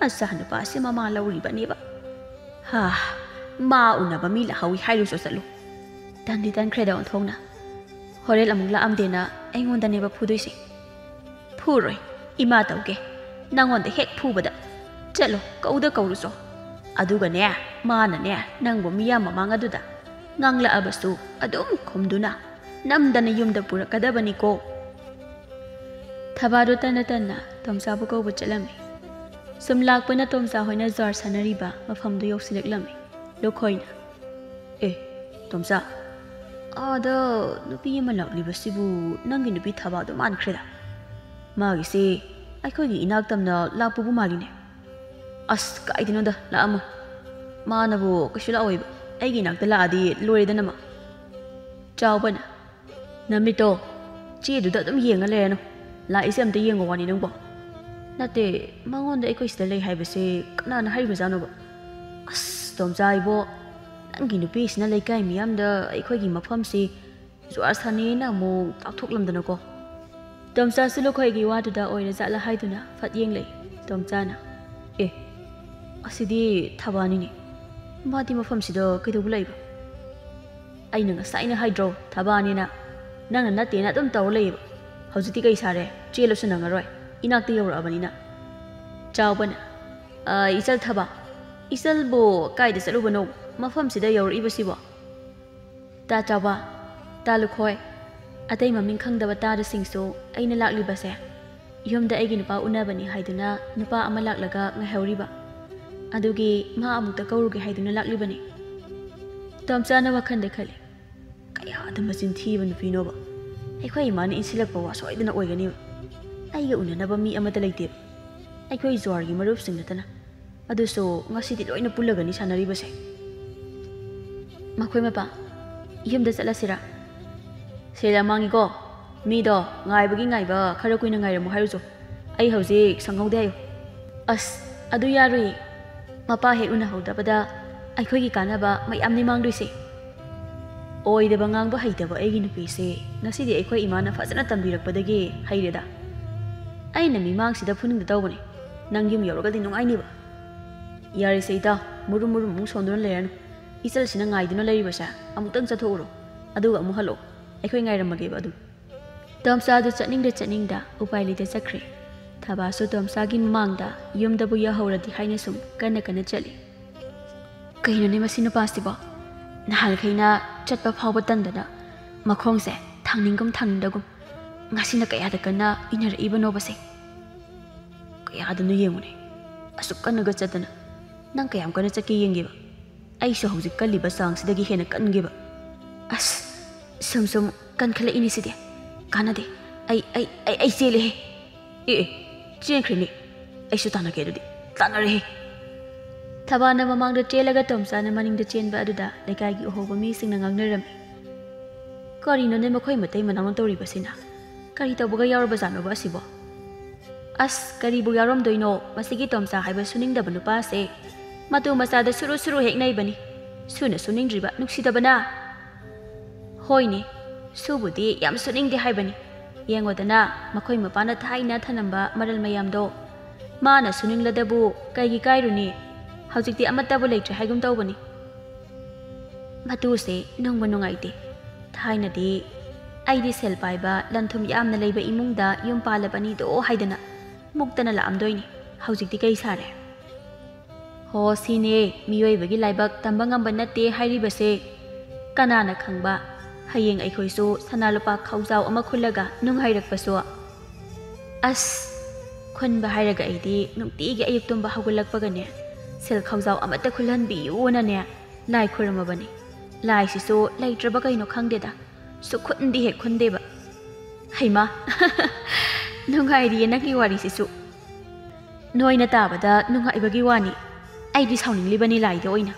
ꯃꯆꯥꯅꯨꯄꯥꯁꯦ ꯃꯃꯥ ꯂꯧꯔꯤꯕꯅꯦꯕ꯫ ꯍꯥ, ꯃꯥ ꯎꯅꯕ ꯃꯤ ꯂꯥꯛꯍꯧꯏ ꯍꯥꯏꯔꯨꯆꯣ, ꯆꯠꯂꯣ꯫ ꯇꯟꯗꯤ ꯇꯟꯈ꯭ꯔꯦꯗ ꯑꯣꯟꯊꯣꯛꯅ꯫ ꯍꯣꯔꯦꯟ ꯑꯃꯨꯛ ꯂꯥꯛꯑꯝꯗꯦꯅ ꯑꯩꯉꯣꯟꯗꯅꯦꯕ ꯐꯨꯗꯣꯏꯁꯦ꯫ ꯐꯨꯔꯣꯏ, ꯏꯃꯥ ꯇꯧꯒꯦ꯫ ꯅꯪꯉꯣꯟꯗ ꯍꯦꯛ ꯐꯨꯕꯗ꯫ ꯆꯠꯂꯣ, ꯀꯧꯗ ꯀꯧꯔꯨꯆꯣ꯫ ꯑꯗꯨꯒꯅꯦ, ꯃꯥꯅꯅꯦ, ꯅꯪꯕꯨ ꯃꯤꯌꯥꯝ ꯃꯃꯥꯡ ꯑꯗꯨꯗ ꯉꯥꯡꯂꯛꯑꯕꯁꯨ ꯑꯗꯨꯝ ꯈꯨꯝꯗꯨꯅ ꯅꯝꯗꯅ ꯌꯨꯝꯗ ꯄꯨꯔꯛꯀꯗꯕꯅꯤꯀꯣ꯫ ꯊꯕꯥꯗꯣ ꯇꯟꯅ ꯇꯟꯅ ꯇꯣꯝꯆꯥꯕꯨ ꯀꯧꯕ ꯆꯠꯂꯝꯃꯤ꯫ ꯁꯨꯝ ꯂꯥꯛꯄꯅ ꯇꯣꯝꯆꯥ ꯍꯣꯏꯅ ꯖ꯭ꯋꯥꯔ ꯁꯥꯟꯅꯔꯤꯕ ꯃꯐꯝꯗꯨ ꯌꯧꯁꯤꯜꯂꯛꯂꯝꯃꯤ꯫ ꯂꯨꯈꯣꯏꯅ, "ꯑꯦ, ꯇꯣꯝꯆꯥ, ꯑꯥꯗ ꯅꯨꯄꯤ ꯑꯃ ꯂꯥꯛꯂꯤꯕꯁꯤꯕꯨ ꯅꯪꯒꯤ ꯅꯨꯄꯤ ꯊꯕꯥꯗꯣ ꯃꯥꯟꯈ꯭ꯔꯦꯗ꯫ ꯃꯥꯒꯤꯁꯦ ꯑꯩꯈꯣꯏꯒꯤ ꯏꯅꯥꯛ ꯇꯝꯅ ꯂꯥꯛꯄꯕꯨ ꯃꯥꯜꯂꯤꯅꯦ꯫" "ꯑꯁ, ꯀꯥꯏꯗꯅꯣꯗ, ꯂꯥꯛꯑꯝꯃꯣꯏ꯫ ꯃꯥꯅꯕꯨ ꯀꯩꯁꯨ ꯂꯥꯛꯑꯣꯏꯕ꯫ ꯑꯩꯒꯤ ꯏꯅꯥꯛꯇ ꯂꯥꯛꯑꯗꯤ ꯂꯣꯏꯔꯦꯗꯅ ꯃꯥ꯫" ꯆꯥꯎꯕꯅ, "ꯅꯃꯤꯠꯇꯣ ꯆꯦꯗꯨꯗ ꯑꯗꯨꯝ ꯌꯦꯡꯉ ꯂꯩꯔꯅꯨ꯫ ꯂꯥꯛꯏꯁꯦ ꯑꯝꯇ ꯌꯦꯡꯉꯣ ꯋꯥꯅꯤ ꯅꯪꯕꯣ꯫ ꯅꯠꯇꯦ, ꯃꯉꯣꯟꯗ ꯑꯩꯈꯣꯏ ꯁꯤꯗ ꯂꯩ ꯍꯥꯏꯕꯁꯦ ꯀꯅꯥꯅ ꯍꯥꯏꯔꯤꯕꯖꯥꯠꯅꯣꯕ? ꯑꯁ, ꯇꯣꯝꯆꯥ ꯏꯕꯣ, ꯅꯪꯒꯤ ꯅꯨꯄꯤꯁꯤꯅ ꯂꯩꯀꯥꯏ ꯃꯤꯌꯥꯝꯗ ꯑꯩꯈꯣꯏꯒꯤ ꯃꯐꯝꯁꯤ ꯖꯨꯋꯥꯔ ꯁꯥꯟꯅꯩꯅ ꯑꯃꯨꯛ ꯇꯥꯛꯊꯣꯛꯂꯝꯗꯅꯀꯣ꯫" ꯇꯣꯝꯆꯥꯁꯨ ꯂꯨꯈꯣꯏꯒꯤ ꯋꯥꯗꯨꯗ ꯑꯣꯏꯔꯖꯥꯠꯂ ꯍꯥꯏꯗꯨꯅ ꯐꯠ ꯌꯦꯡꯂꯛꯏ꯫ ꯇꯣꯝꯆꯥꯅ, "ꯑꯦ, ꯑꯁꯤꯗꯤ ꯊꯕꯥꯅꯤꯅꯦ꯫ ꯃꯥꯗꯤ ꯃꯐꯝꯁꯤꯗ ꯀꯩꯗꯧꯕ ꯂꯥꯛꯏꯕ? ꯑꯩꯅ ꯉꯁꯥꯏꯅ ꯍꯥꯏꯗ꯭ꯔꯣ, ꯊꯕꯥꯅꯤꯅ? ꯅꯪꯅ ꯅꯠꯇꯦꯅ ꯑꯗꯨꯝ ꯇꯧꯔ ꯂꯩꯌꯦꯕ꯫ ꯍꯧꯖꯤꯛꯇꯤ ꯀꯩ ꯁꯥꯔꯦ? ꯆꯦꯜꯂꯁꯨ ꯅꯪꯉꯔꯣꯏ, ꯏꯅꯥꯛꯇ ꯌꯧꯔꯛꯑꯕꯅꯤꯅ꯫" ꯆꯥꯎꯕꯅ, "ꯑ, ꯏꯆꯜ ꯊꯕꯥ, ꯏꯆꯜꯕꯨ ꯀꯥꯏꯗ ꯆꯠꯂꯨꯕꯅꯣ? ꯃꯐꯝꯁꯤꯗ ꯌꯧꯔꯛꯏꯕꯁꯤꯕꯣ?" ꯇꯥ ꯆꯥꯎꯕ, ꯇꯥ ꯂꯨꯈꯣꯏ, ꯑꯇꯩ ꯃꯃꯤꯡ ꯈꯪꯗꯕ ꯇꯥꯗꯁꯤꯡꯁꯨ, ꯑꯩꯅ ꯂꯥꯛꯂꯤꯕꯁꯦ ꯌꯨꯝꯗ ꯑꯩꯒꯤ ꯅꯨꯄꯥ ꯎꯅꯕꯅꯤ ꯍꯥꯏꯗꯨꯅ ꯅꯨꯄꯥ ꯑꯃ ꯂꯥꯛꯂꯒ ꯉꯥꯏꯍꯧꯔꯤꯕ, ꯑꯗꯨꯒꯤ ꯃꯥ ꯑꯃꯨꯛꯇ ꯀꯧꯔꯨꯒꯦ ꯍꯥꯏꯗꯨꯅ ꯂꯥꯛꯂꯤꯕꯅꯤ꯫ ꯇꯣꯝꯆꯥꯅ ꯋꯥꯈꯜꯗ ꯈꯜꯂꯤ, "ꯀꯌꯥꯗ ꯃꯆꯤꯟ ꯊꯤꯕ ꯅꯨꯄꯤꯅꯣꯕ꯫ ꯑꯩꯈꯣꯏ ꯏꯃꯥꯅ ꯏꯟꯁꯤꯜꯂꯛꯄ ꯋꯥ ꯁꯣꯏꯗꯅ ꯑꯣꯏꯒꯅꯤꯕ꯫ ꯑꯩꯒ ꯎꯅꯅꯕ ꯃꯤ ꯑꯃꯠꯇ ꯂꯩꯇꯦꯕ, ꯑꯩꯈꯣꯏ ꯖ꯭ꯋꯥꯔꯒꯤ ꯃꯔꯨꯞꯁꯤꯡ ꯅꯠꯇꯅ꯫ ꯑꯗꯨꯁꯨ ꯉꯁꯤꯗꯤ ꯂꯣꯏꯅ ꯄꯨꯜꯂꯒꯅꯤ ꯁꯥꯟꯅꯔꯤꯕꯁꯦ꯫ ꯃꯈꯣꯏ ꯃꯄꯥ, ꯌꯨꯝꯗ ꯆꯠꯂꯁꯤꯔꯥ? ꯁꯦꯜ ꯌꯥꯝ ꯃꯥꯡꯉꯤꯀꯣ꯫ ꯃꯤꯗꯣ ꯉꯥꯏꯕꯒꯤ ꯉꯥꯏꯕ, ꯈꯔ ꯀꯨꯏꯅ ꯉꯥꯏꯔꯝꯃꯨ ꯍꯥꯏꯔꯨꯆꯣ꯫ ꯑꯩ ꯍꯧꯖꯤꯛ ꯁꯪꯍꯧꯗꯦ ꯍꯥꯏꯌꯨ꯫" "ꯑꯁ, ꯑꯗꯨ ꯌꯥꯔꯨꯏ꯫ ꯃꯄꯥ ꯍꯦꯛ ꯎꯅꯍꯧꯗꯕꯗ ꯑꯩꯈꯣꯏꯒꯤ ꯀꯥꯟꯅꯕ ꯃꯌꯥꯝꯅꯤ ꯃꯥꯡꯗꯣꯏꯁꯦ꯫ ꯑꯣꯏꯗꯕ ꯉꯥꯡꯕ ꯍꯩꯇꯕ ꯑꯩꯒꯤ ꯅꯨꯄꯤꯁꯦ ꯉꯁꯤꯗꯤ ꯑꯩꯈꯣꯏ ꯏꯃꯥꯅ ꯐꯖꯅ ꯇꯝꯕꯤꯔꯛꯄꯗꯒꯤ ꯍꯩꯔꯦꯗ꯫ ꯑꯩꯅ ꯃꯤꯃꯥꯡꯁꯤꯗ ꯐꯨꯅꯤꯡꯗ ꯇꯧꯕꯅꯦ꯫ ꯅꯪ ꯌꯨꯝ ꯌꯧꯔꯒꯗꯤ ꯅꯨꯡꯉꯥꯏꯅꯤꯕ꯫ ꯌꯥꯔꯦꯁꯦ ꯏꯇꯥ, ꯃꯨꯔꯨꯝ ꯃꯨꯔꯨꯝ ꯑꯃꯨꯛ ꯁꯣꯟꯗꯨꯅ ꯂꯩꯔꯅꯨ꯫ ꯏꯆꯜꯁꯤꯅ ꯉꯥꯏꯗꯨꯅ ꯂꯩꯔꯤꯕꯁꯦ ꯑꯃꯨꯛꯇꯪ ꯆꯠꯊꯣꯛꯎꯔꯣ, ꯑꯗꯨꯒ ꯑꯃꯨꯛ ꯍꯜꯂꯛꯑꯣ꯫ ꯑꯩꯈꯣꯏ ꯉꯥꯏꯔꯝꯃꯒꯦꯕ ꯑꯗꯨꯝ꯫ ꯇꯣꯝꯆꯥꯗꯨ ꯆꯠꯅꯤꯡꯗ ꯆꯠꯅꯤꯡꯗ ꯎꯄꯥꯏ ꯂꯩꯇ ꯆꯠꯈ꯭ꯔꯦ꯫ ꯊꯕꯥꯁꯨ ꯇꯣꯝꯆꯥꯒꯤ ꯃꯃꯥꯡꯗ ꯌꯨꯝꯗꯕꯨ ꯌꯧꯍꯧꯔꯗꯤ ꯍꯥꯏꯅ ꯁꯨꯝ ꯀꯟꯅ ꯀꯟꯅ ꯆꯠꯂꯤ꯫ ꯀꯩꯅꯣꯅꯦ ꯃꯁꯤ ꯅꯨꯄꯥꯁꯤꯕꯣ? ꯅꯍꯥꯟꯈꯩꯅ ꯆꯠꯄ ꯐꯥꯎꯕ ꯇꯟꯗꯅ ꯃꯈꯣꯡꯁꯦ ꯊꯥꯡꯅꯤꯡꯒꯨꯝ ꯊꯥꯡꯅꯤꯡꯗꯒꯨꯝ, ꯉꯁꯤꯅ ꯀꯌꯥꯗ ꯀꯟꯅ ꯏꯟꯅꯔꯛꯏꯕꯅꯣꯕꯁꯦ? ꯀꯌꯥꯗꯅꯣ ꯌꯦꯡꯉꯨꯅꯦ, ꯑꯁꯨꯛ ꯀꯟꯅꯒ ꯆꯠꯇꯅ꯫ ꯅꯪ ꯀꯌꯥꯝ ꯀꯟꯅ ꯆꯠꯀꯦ ꯌꯦꯡꯒꯦꯕ꯫ ꯑꯩꯁꯨ ꯍꯧꯖꯤꯛ ꯀꯜꯂꯤꯕ ꯆꯥꯡꯁꯤꯗꯒꯤ ꯍꯦꯟꯅ ꯀꯟꯒꯦꯕ꯫ ꯑꯁ, ꯁꯨꯝ ꯁꯨꯝ ꯀꯟꯈꯠꯂꯛꯏꯅꯦ ꯁꯤꯗꯤ꯫ ꯀꯥꯟꯅꯗꯦ꯫ ꯑꯩ, ꯑꯩ, ꯑꯩ, ꯑꯩ ꯆꯦꯜꯂꯦꯍꯦ꯫ ꯑꯦ, ꯑꯦ, ꯆꯦꯟꯈ꯭ꯔꯦꯅꯦ꯫ ꯑꯩꯁꯨ ꯇꯥꯟꯅꯒꯦ ꯑꯗꯨꯗꯤ꯫ ꯇꯥꯟꯅꯔꯦꯍꯦ꯫ ꯊꯕꯥꯅ ꯃꯃꯥꯡꯗ ꯆꯦꯜꯂꯒ ꯇꯣꯝꯆꯥꯅ ꯃꯅꯤꯡꯗ ꯆꯦꯟꯕ ꯑꯗꯨꯗ ꯂꯩꯀꯥꯏꯒꯤ ꯎꯍꯧꯕ ꯃꯤꯁꯤꯡꯅ ꯉꯥꯡꯅꯔꯝꯃꯤ꯫ ꯀꯔꯤꯅꯣꯅꯦ ꯃꯈꯣꯏ ꯃꯇꯩ ꯃꯅꯥꯎꯅ ꯇꯧꯔꯤꯕꯁꯤꯅ? ꯀꯔꯤ ꯇꯧꯕꯒ ꯌꯥꯎꯔꯕꯖꯥꯠꯅꯣꯕ ꯑꯁꯤꯕꯣ? ꯑꯁ, ꯀꯔꯤꯕꯨ ꯌꯥꯎꯔꯝꯗꯣꯏꯅꯣ? ꯃꯁꯤꯒꯤ ꯇꯣꯝꯆꯥ ꯍꯥꯏꯕ ꯁꯨꯅꯤꯡꯗꯕ ꯅꯨꯄꯥꯁꯦ ꯃꯇꯨ ꯃꯆꯥꯗ ꯁꯨꯔꯨ ꯁꯨꯔꯨ ꯍꯦꯛ ꯅꯩꯕꯅꯤ꯫ ꯁꯨꯅ ꯁꯨꯅꯤꯡꯗ꯭ꯔꯤꯕ ꯅꯨꯡꯁꯤꯗꯕꯅ꯫ ꯍꯣꯏꯅꯦ, ꯁꯨꯕꯨꯗꯤ ꯌꯥꯝ ꯁꯨꯅꯤꯡꯗꯦ ꯍꯥꯏꯕꯅꯤ꯫ ꯌꯦꯡꯉꯣꯗꯅ, ꯃꯈꯣꯏ ꯃꯄꯥꯅ ꯊꯥꯏꯅ ꯊꯅꯝꯕ ꯃꯔꯜ ꯃꯌꯥꯝꯗꯣ꯫ ꯃꯥꯅ ꯁꯨꯅꯤꯡꯂꯗꯕꯨ ꯀꯩꯒꯤ ꯀꯥꯏꯔꯨꯅꯤ? ꯍꯧꯖꯤꯛꯇꯤ ꯑꯃꯠꯇꯕꯨ ꯂꯩꯇ꯭ꯔꯦ ꯍꯥꯏꯒꯨꯝ ꯇꯧꯕꯅꯤ꯫ ꯃꯇꯨꯁꯦ ꯅꯨꯡꯕꯨ ꯅꯨꯡꯉꯥꯏꯇꯦ꯫ ꯊꯥꯏꯅꯗꯤ ꯑꯩꯗꯤ ꯁꯦꯜ ꯄꯥꯏꯕ, ꯂꯟ ꯊꯨꯝ ꯌꯥꯝꯅ ꯂꯩꯕ ꯏꯃꯨꯡꯗ ꯌꯨꯝ ꯄꯥꯜꯂꯕꯅꯤꯗꯣ ꯍꯥꯏꯗꯅ ꯃꯨꯛꯇꯅ ꯂꯥꯛꯑꯝꯗꯣꯏꯅꯤ꯫ ꯍꯧꯖꯤꯛꯇꯤ ꯀꯩ ꯁꯥꯔꯦ? ꯍꯣ, ꯁꯤꯅꯦ ꯃꯤꯑꯣꯏꯕꯒꯤ ꯂꯥꯏꯕꯛ ꯇꯝꯕ ꯉꯝꯕ ꯅꯠꯇꯦ ꯍꯥꯏꯔꯤꯕꯁꯦ꯫ ꯀꯅꯥꯅ ꯈꯪꯕ, ꯍꯌꯦꯡ ꯑꯩꯈꯣꯏꯁꯨ ꯁꯅꯥ ꯂꯨꯄꯥ ꯈꯥꯎꯖꯥꯎ ꯑꯃ ꯈꯨꯜꯂꯒ ꯅꯨꯡꯉꯥꯏꯔꯛꯄꯁꯨ꯫ ꯑꯁ, ꯈꯨꯟꯕ ꯍꯥꯏꯔꯒ ꯑꯩꯗꯤ ꯅꯨꯡꯇꯤꯒꯤ ꯑꯌꯨꯛ ꯇꯨꯝꯕ ꯍꯧꯒꯠꯂꯛꯄꯒꯅꯦ, ꯁꯦꯜ ꯈꯥꯎꯖꯥꯎ ꯑꯃꯠꯇ ꯈꯨꯜꯍꯟꯕꯤꯌꯨꯅꯅꯦ ꯂꯥꯏ ꯈꯨꯔꯨꯝꯃꯕꯅꯤ꯫ ꯂꯥꯏꯁꯤꯁꯨ ꯂꯩꯇ꯭ꯔꯕ ꯀꯩꯅꯣ ꯈꯪꯗꯦꯗ, ꯁꯨꯛꯈꯨꯟꯗꯤ ꯍꯦꯛ ꯈꯨꯟꯗꯦꯕ꯫ ꯍꯩꯃꯥ, ꯅꯨꯡꯉꯥꯏꯔꯤꯌꯦ ꯅꯪꯒꯤ ꯋꯥꯔꯤꯁꯤꯁꯨ꯫ ꯅꯣꯏꯅ ꯇꯥꯕꯗ ꯅꯨꯡꯉꯥꯏꯕꯒꯤ ꯋꯥꯅꯤ꯫ ꯑꯩꯗꯤ ꯁꯥꯎꯅꯤꯡꯂꯤꯕꯅꯤ ꯂꯥꯏꯗ ꯑꯣꯏꯅ꯫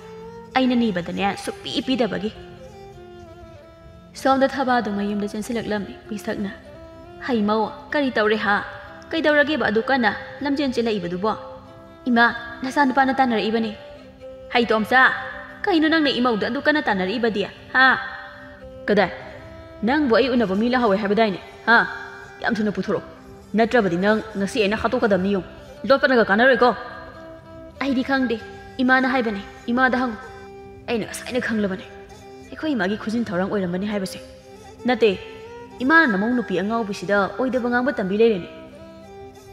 ꯑꯩꯅ ꯅꯤꯕꯗꯅꯦ ꯁꯨꯛꯄꯤ ꯄꯤꯗꯕꯒꯤ꯫ ꯁꯣꯝꯗ ꯊꯕꯥꯗꯨ ꯃꯌꯨꯝꯗ ꯆꯦꯟꯁꯤꯜꯂꯛꯂꯝꯃꯤ ꯄꯤꯁꯛꯅ꯫ "ꯍꯩꯃꯧ, ꯀꯔꯤ ꯇꯧꯔꯦ ꯍꯥ? ꯀꯩꯗꯧꯔꯒꯦꯕ ꯑꯗꯨ ꯀꯟꯅ ꯂꯝꯖꯦꯟ ꯆꯦꯜꯂꯛꯏꯕꯗꯨꯕꯣ?" "ꯏꯃꯥ, ꯅꯆꯥꯅꯨꯄꯥꯅ ꯇꯥꯟꯅꯔꯛꯏꯕꯅꯤ꯫" "ꯍꯩ ꯇꯣꯝꯆꯥ, ꯀꯩꯅꯣ ꯅꯪꯅ ꯏꯃꯧꯗ ꯑꯗꯨ ꯀꯟꯅ ꯇꯥꯟꯅꯔꯛꯏꯕꯗꯤ, ꯍꯥ?" ꯀꯗꯥꯏ? ꯅꯪꯕꯨ ꯑꯩ ꯎꯅꯕ ꯃꯤ ꯂꯥꯛꯍꯧꯋꯦ ꯍꯥꯏꯕꯗꯥꯏꯅꯦ? ꯍꯥ? ꯌꯥꯝ ꯊꯨꯅ ꯄꯨꯊꯣꯔꯛꯑꯣ꯫ ꯅꯠꯇ꯭ꯔꯕꯗꯤ ꯅꯪ ꯉꯁꯤ ꯑꯩꯅ ꯍꯥꯠꯇꯣꯛꯀꯗꯕꯅꯤ ꯌꯦꯡꯉꯨ꯫ ꯂꯣꯠꯄꯅꯒ ꯀꯥꯟꯅꯔꯣꯏꯀꯣ꯫ ꯑꯩꯗꯤ ꯈꯪꯗꯦ꯫ ꯏꯃꯥꯅ ꯍꯥꯏꯕꯅꯦ꯫ ꯏꯃꯥꯗ ꯍꯪꯉꯨ꯫ ꯑꯩꯅ ꯉꯁꯥꯏꯅ ꯈꯪꯂꯕꯅꯦ꯫ ꯑꯩꯈꯣꯏ ꯏꯃꯥꯒꯤ ꯈꯨꯖꯤꯟ ꯊꯧꯔꯥꯡ ꯑꯣꯏꯔꯝꯃꯅꯤ ꯍꯥꯏꯕꯁꯦ꯫ ꯅꯠꯇꯦ꯫ ꯏꯃꯥꯅ ꯅꯃꯧ ꯅꯨꯄꯤ ꯑꯉꯥꯎꯕꯤꯁꯤꯗ ꯑꯣꯏꯗꯕ ꯉꯥꯡꯕ ꯇꯝꯕꯤ ꯂꯩꯔꯦꯅꯦ꯫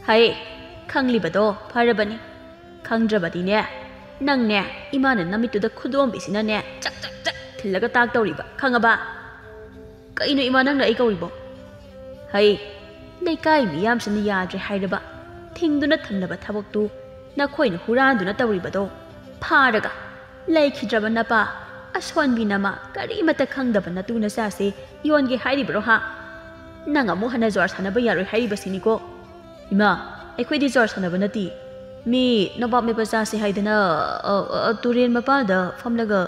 ꯍꯥꯏ, ꯈꯪꯂꯤꯕꯗꯣ ꯐꯔꯕꯅꯤ꯫ ꯈꯪꯗ꯭ꯔꯕꯗꯤꯅꯦ, ꯅꯪꯅꯦ, ꯏꯃꯥꯅ ꯅꯃꯤꯠꯇꯨꯗ ꯈꯨꯗꯣꯝꯕꯤꯁꯤꯅꯅꯦ, ꯆꯛ ꯆꯛ ꯆꯛ ꯊꯤꯜꯂꯒ ꯇꯥꯛ ꯇꯧꯔꯤꯕ, ꯈꯪꯉꯕ? ꯀꯩꯅꯣ ꯏꯃꯥ, ꯅꯪꯅ ꯑꯩ ꯀꯧꯔꯤꯕꯣ? ꯍꯩ, ꯂꯩꯀꯥꯏ ꯃꯤꯌꯥꯝꯁꯤꯅ ꯌꯥꯗ꯭ꯔꯦ ꯍꯥꯏꯔꯕ, ꯊꯤꯡꯗꯨꯅ ꯊꯝꯂꯕ ꯊꯕꯛꯇꯨ ꯅꯈꯣꯏꯅ ꯍꯨꯔꯥꯟꯗꯨꯅ ꯇꯧꯔꯤꯕꯗꯣ ꯐꯥꯔꯒ, ꯂꯩꯈꯤꯗ꯭ꯔꯕ ꯅꯄꯥ, ꯑꯁꯣꯟꯕꯤ ꯅꯃꯥ, ꯀꯔꯤꯃꯠꯇ ꯈꯪꯗꯕ ꯅꯇꯨ ꯅꯆꯥꯁꯦ ꯌꯣꯟꯒꯦ ꯍꯥꯏꯔꯤꯕ꯭ꯔꯣ ꯍꯥ? ꯅꯪ ꯑꯃꯨꯛ ꯍꯟꯅ ꯖ꯭ꯋꯥꯔ ꯁꯥꯟꯅꯕ ꯌꯥꯔꯣꯏ ꯍꯥꯏꯔꯤꯕꯁꯤꯅꯤꯀꯣ꯫ ꯏꯃꯥ, ꯑꯩꯈꯣꯏꯗꯤ ꯖ꯭ꯋꯥꯔ ꯁꯥꯟꯅꯕ ꯅꯠꯇꯦ꯫ ꯃꯤ ꯅꯣꯕꯥꯞ ꯃꯦꯠꯄ ꯆꯥꯁꯦ ꯍꯥꯏꯗꯅ, ꯑ, ꯑ, ꯇꯨꯔꯦꯟ ꯃꯄꯥꯟꯗ ꯐꯝꯂꯒ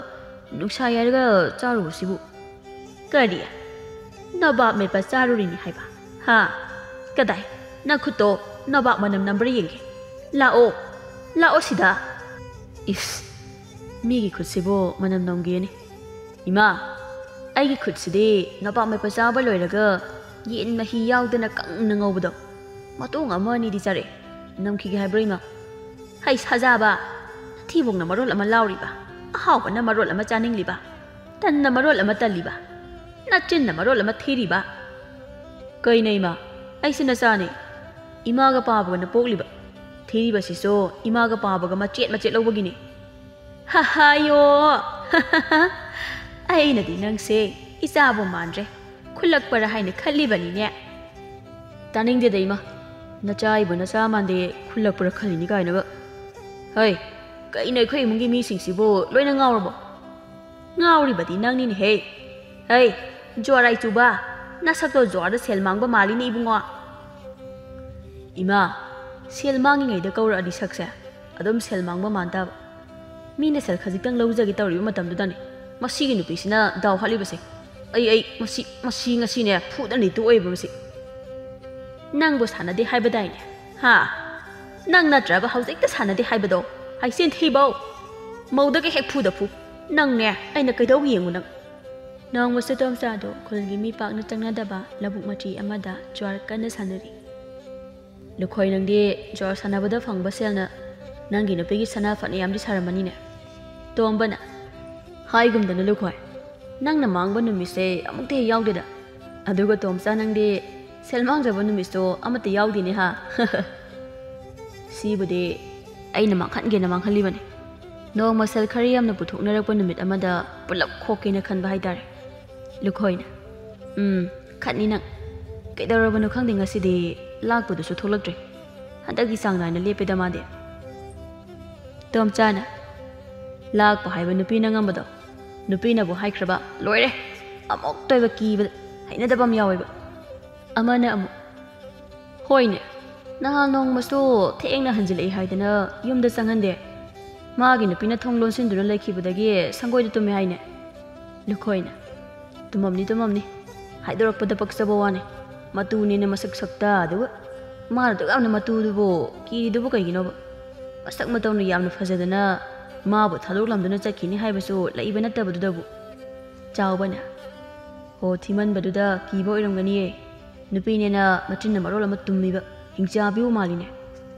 ꯅꯨꯡꯁꯥ ꯌꯥꯏꯔꯒ ꯆꯥꯔꯨꯕꯁꯤꯕꯨ꯫ ꯀꯔꯤ? ꯅꯣꯕꯥꯞ ꯃꯦꯠꯄ ꯆꯥꯔꯨꯔꯤꯅꯤ ꯍꯥꯏꯕ? ꯍꯥ? ꯀꯗꯥꯏ? ꯅꯈꯨꯠꯇꯣ ꯅꯣꯕꯥꯞ ꯃꯅꯝ ꯅꯝꯕ꯭ꯔꯥ ꯌꯦꯡꯒꯦ꯫ ꯂꯥꯛꯑꯣ, ꯂꯥꯛꯑꯣ ꯁꯤꯗ꯫ ꯏꯁ, ꯃꯤꯒꯤ ꯈꯨꯠꯁꯤꯕꯨ ꯃꯅꯝ ꯅꯝꯒꯦꯅꯦ꯫ ꯏꯃꯥ, ꯑꯩꯒꯤ ꯈꯨꯠꯁꯤꯗꯤ ꯅꯣꯕꯥꯞ ꯃꯦꯠꯄ ꯆꯥꯕ ꯂꯣꯏꯔꯒ ꯌꯦꯟ ꯃꯍꯤ ꯌꯥꯎꯗꯅ ꯀꯪꯅ ꯉꯧꯕꯗꯣ, ꯃꯇꯣꯡ ꯑꯃ ꯑꯅꯤꯗꯤ ꯆꯥꯔꯛꯑꯦ꯫ ꯅꯝꯈꯤꯒꯦ ꯍꯥꯏꯕ꯭ꯔꯣ ꯏꯃꯥ? ꯍꯩ ꯁꯥꯖꯥꯕ, ꯅꯊꯤꯕꯣꯡꯅ ꯃꯔꯣꯜ ꯑꯃ ꯂꯥꯎꯔꯤꯕ, ꯑꯍꯥꯎꯕꯅ ꯃꯔꯣꯜ ꯑꯃ ꯆꯥꯅꯤꯡꯂꯤꯕ, ꯇꯟꯅ ꯃꯔꯣꯜ ꯑꯃ ꯇꯜꯂꯤꯕ, ꯅꯆꯤꯟꯅ ꯃꯔꯣꯜ ꯑꯃ ꯊꯤꯔꯤꯕ꯫ ꯀꯩꯅꯣ ꯏꯃꯥ, ꯑꯩꯁꯦ ꯅꯆꯥꯅꯦ꯫ ꯏꯃꯥꯒ ꯄꯥꯕꯒꯅ ꯄꯣꯛꯂꯤꯕ꯫ ꯊꯤꯔꯤꯕꯁꯤꯁꯨ ꯏꯃꯥꯒ ꯄꯥꯕꯒ ꯃꯆꯦꯠ ꯃꯆꯦꯠ ꯂꯧꯕꯒꯤꯅꯦ꯫ ꯍꯍꯥꯌꯣ! ꯑꯩꯅꯗꯤ ꯅꯪꯁꯦ ꯏꯆꯥꯕꯨ ꯃꯥꯟꯗ꯭ꯔꯦ, ꯈꯨꯜꯂꯛꯄꯔ ꯍꯥꯏꯅ ꯈꯜꯂꯤꯕꯅꯤꯅꯦ꯫ ꯇꯥꯅꯤꯡꯗꯦꯗ ꯏꯃꯥ, ꯅꯆꯥ ꯑꯩꯕꯨ ꯅꯆꯥ ꯃꯥꯟꯗꯦ, ꯈꯨꯜꯂꯛꯄꯔ ꯈꯜꯂꯤꯅꯤ ꯀꯥꯏꯅꯒ꯫ ꯍꯩ, ꯀꯩꯅꯣ ꯑꯩꯈꯣꯏ ꯏꯃꯨꯡꯒꯤ ꯃꯤꯁꯤꯡꯁꯤꯕꯨ ꯂꯣꯏꯅ ꯉꯥꯎꯔꯕꯣ? ꯉꯥꯎꯔꯤꯕꯗꯤ ꯅꯪꯅꯤꯅꯦꯍꯦ꯫ ꯍꯩ, ꯖ꯭ꯋꯥꯔ ꯆꯨꯕ, ꯅꯁꯛꯇꯣ ꯖ꯭ꯋꯥꯔꯗ ꯁꯦꯜ ꯃꯥꯡꯕ ꯃꯥꯜꯂꯤꯅꯦ ꯏꯕꯨꯡꯉꯣ꯫ ꯏꯃꯥ, ꯁꯦꯜ ꯃꯥꯡꯉꯤꯉꯩꯗ ꯀꯧꯔꯛꯑꯗꯤ ꯁꯛꯁꯦ ꯑꯗꯨꯝ ꯁꯦꯜ ꯃꯥꯡꯕ ꯃꯥꯟ ꯇꯥꯕ꯫ ꯃꯤꯅ ꯁꯦꯜ ꯈꯖꯤꯛꯇꯪ ꯂꯧꯖꯒꯦ ꯇꯧꯔꯤꯕ ꯃꯇꯝꯗꯨꯗꯅꯦ ꯃꯁꯤꯒꯤ ꯅꯨꯄꯤꯁꯤꯅ ꯗꯥꯎ ꯍꯥꯠꯂꯤꯕꯁꯦ꯫ ꯑꯩ, ꯑꯩ, ꯃꯁꯤ, ꯃꯁꯤ ꯉꯁꯤꯅꯦ ꯐꯨꯗꯅ ꯇꯣꯛꯑꯣꯏꯕ ꯃꯁꯤ꯫ ꯅꯪꯕꯨ ꯁꯥꯟꯅꯗꯦ ꯍꯥꯏꯕꯗꯥꯏꯅꯦ? ꯍꯥ? ꯅꯪ ꯅꯠꯇ꯭ꯔꯕ ꯍꯧꯖꯤꯛꯇ ꯁꯥꯟꯅꯗꯦ ꯍꯥꯏꯕꯗꯣ? ꯍꯩꯆꯤꯟ ꯊꯤꯕꯧ! ꯃꯧꯗꯒ ꯍꯦꯛ ꯐꯨꯗ ꯐꯨ꯫ ꯅꯪꯅꯦ, ꯑꯩꯅ ꯀꯩꯗꯧꯒꯦ ꯌꯦꯡꯉꯨ ꯅꯪ꯫ ꯅꯣꯡꯃꯁꯨ ꯇꯣꯝꯆꯥꯗꯣ ꯈꯨꯜꯒꯤ ꯃꯤ ꯄꯥꯛꯅ ꯆꯪꯅꯗꯕ ꯂꯧꯕꯨꯛ ꯃꯆꯤ ꯑꯃꯗ ꯖ꯭ꯋꯥꯔ ꯀꯟꯅ ꯁꯥꯟꯅꯔꯤ꯫ "ꯂꯨꯈꯣꯏ, ꯅꯪꯗꯤ ꯖ꯭ꯋꯥꯔ ꯁꯥꯟꯅꯕꯗ ꯐꯪꯕ ꯁꯦꯜꯅ ꯅꯪꯒꯤ ꯅꯨꯄꯤꯒꯤ ꯁꯅꯥ ꯐꯅꯌꯥꯝꯗꯤ ꯁꯥꯔꯝꯃꯅꯤꯅꯦ?" ꯇꯣꯝꯕꯅ, "ꯍꯥꯏꯒꯨꯝꯗꯅ ꯂꯨꯈꯣꯏ, ꯅꯪꯅ ꯃꯥꯡꯕ ꯅꯨꯃꯤꯠꯁꯦ ꯑꯃꯨꯛꯇ ꯍꯦꯛ ꯌꯥꯎꯗꯦꯗ꯫ ꯑꯗꯨꯒ ꯇꯣꯝꯆꯥ, ꯅꯪꯗꯤ ꯁꯦꯜ ꯃꯥꯡꯖꯕ ꯅꯨꯃꯤꯠꯁꯨ ꯑꯃꯠꯇ ꯌꯥꯎꯗꯦꯅꯦ ꯍꯥ?" "ꯁꯤꯕꯨꯗꯤ ꯑꯩꯅ ꯃꯥꯡꯍꯟꯒꯦꯅ ꯃꯥꯡꯍꯜꯂꯤꯕꯅꯤ꯫ ꯅꯣꯡꯃ ꯁꯦꯜ ꯈꯔ ꯌꯥꯝꯅ ꯄꯨꯊꯣꯛꯅꯔꯛꯄ ꯅꯨꯃꯤꯠ ꯑꯃꯗ ꯄꯨꯂꯞ ꯈꯣꯛꯀꯦꯅ ꯈꯟꯕ ꯍꯥꯏꯇꯥꯔꯦ꯫" ꯂꯨꯈꯣꯏꯅ, "ꯎꯝ, ꯈꯠꯅꯤ ꯅꯪ꯫ ꯀꯩꯗꯧꯔꯕꯅꯣ ꯈꯪꯗꯦ, ꯉꯁꯤꯗꯤ ꯂꯥꯛꯄꯗꯨꯁꯨ ꯊꯣꯛꯂꯛꯇ꯭ꯔꯦ꯫ ꯍꯟꯗꯛꯇꯤ ꯆꯥꯡ ꯅꯥꯏꯅ ꯂꯦꯞꯄꯦꯗ ꯃꯥꯗꯤ꯫" ꯇꯣꯝꯆꯥꯅ, "ꯂꯥꯛꯄ ꯍꯥꯏꯕ ꯅꯨꯄꯤꯅ ꯉꯝꯕꯗꯣ꯫ ꯅꯨꯄꯤꯅꯕꯨ ꯍꯥꯏꯈ꯭ꯔꯕ ꯂꯣꯏꯔꯦ꯫ ꯑꯃꯨꯛꯇ ꯑꯣꯏꯕ ꯀꯤꯕꯗ ꯍꯩꯅꯗꯕ ꯑꯃ ꯌꯥꯎꯋꯦꯕ꯫" ꯑꯃꯅ ꯑꯃꯨꯛ, "ꯍꯣꯏꯅꯦ, ꯅꯍꯥꯟ ꯅꯣꯡꯃꯁꯨ ꯊꯦꯡꯅ ꯍꯟꯖꯤꯜꯂꯛꯏ ꯍꯥꯏꯗꯅ ꯌꯨꯝꯗ ꯆꯪꯍꯟꯗꯦ꯫ ꯃꯥꯒꯤ ꯅꯨꯄꯤꯅ ꯊꯣꯡ ꯂꯣꯟꯁꯤꯟꯗꯨꯅ ꯂꯩꯈꯤꯕꯗꯒꯤ ꯁꯪꯒꯣꯏꯗ ꯇꯨꯝꯃꯦ ꯍꯥꯏꯅꯦ꯫" ꯂꯨꯈꯣꯏꯅ, "ꯇꯨꯝꯃꯝꯅꯤ, ꯇꯨꯝꯃꯝꯅꯤ꯫ ꯍꯥꯏꯗꯣꯔꯛꯄꯗ ꯄꯛꯆꯕ ꯋꯥꯅꯦ꯫ ꯃꯇꯨꯅꯦꯅ ꯃꯁꯛ ꯁꯛꯇ ꯑꯗꯨꯒ꯫ ꯃꯥꯅ ꯑꯗꯨꯛ ꯌꯥꯝꯅ ꯃꯇꯨꯗꯨꯕꯨ ꯀꯤꯔꯤꯗꯨꯕꯨ ꯀꯩꯒꯤꯅꯣꯕ? ꯃꯁꯛ ꯃꯇꯧꯅ ꯌꯥꯝꯅ ꯐꯖꯗꯅ ꯃꯥꯕꯨ ꯊꯥꯗꯣꯛꯂꯝꯗꯨꯅ ꯆꯠꯈꯤꯅꯤ ꯍꯥꯏꯕꯁꯨ ꯂꯩꯕ ꯅꯠꯇꯕꯗꯨꯗꯕꯨ꯫" ꯆꯥꯎꯕꯅ, "ꯍꯣ, ꯊꯤꯃꯟꯕꯗꯨꯗ ꯀꯤꯕ ꯑꯣꯏꯔꯝꯒꯅꯤꯌꯦ꯫ ꯅꯨꯄꯤꯅꯦꯅ ꯃꯆꯤꯟꯅ ꯃꯔꯣꯜ ꯑꯃ ꯇꯨꯝꯃꯤꯕ, ꯍꯤꯡꯆꯥꯕꯤꯕꯨ ꯃꯥꯜꯂꯤꯅꯦ꯫"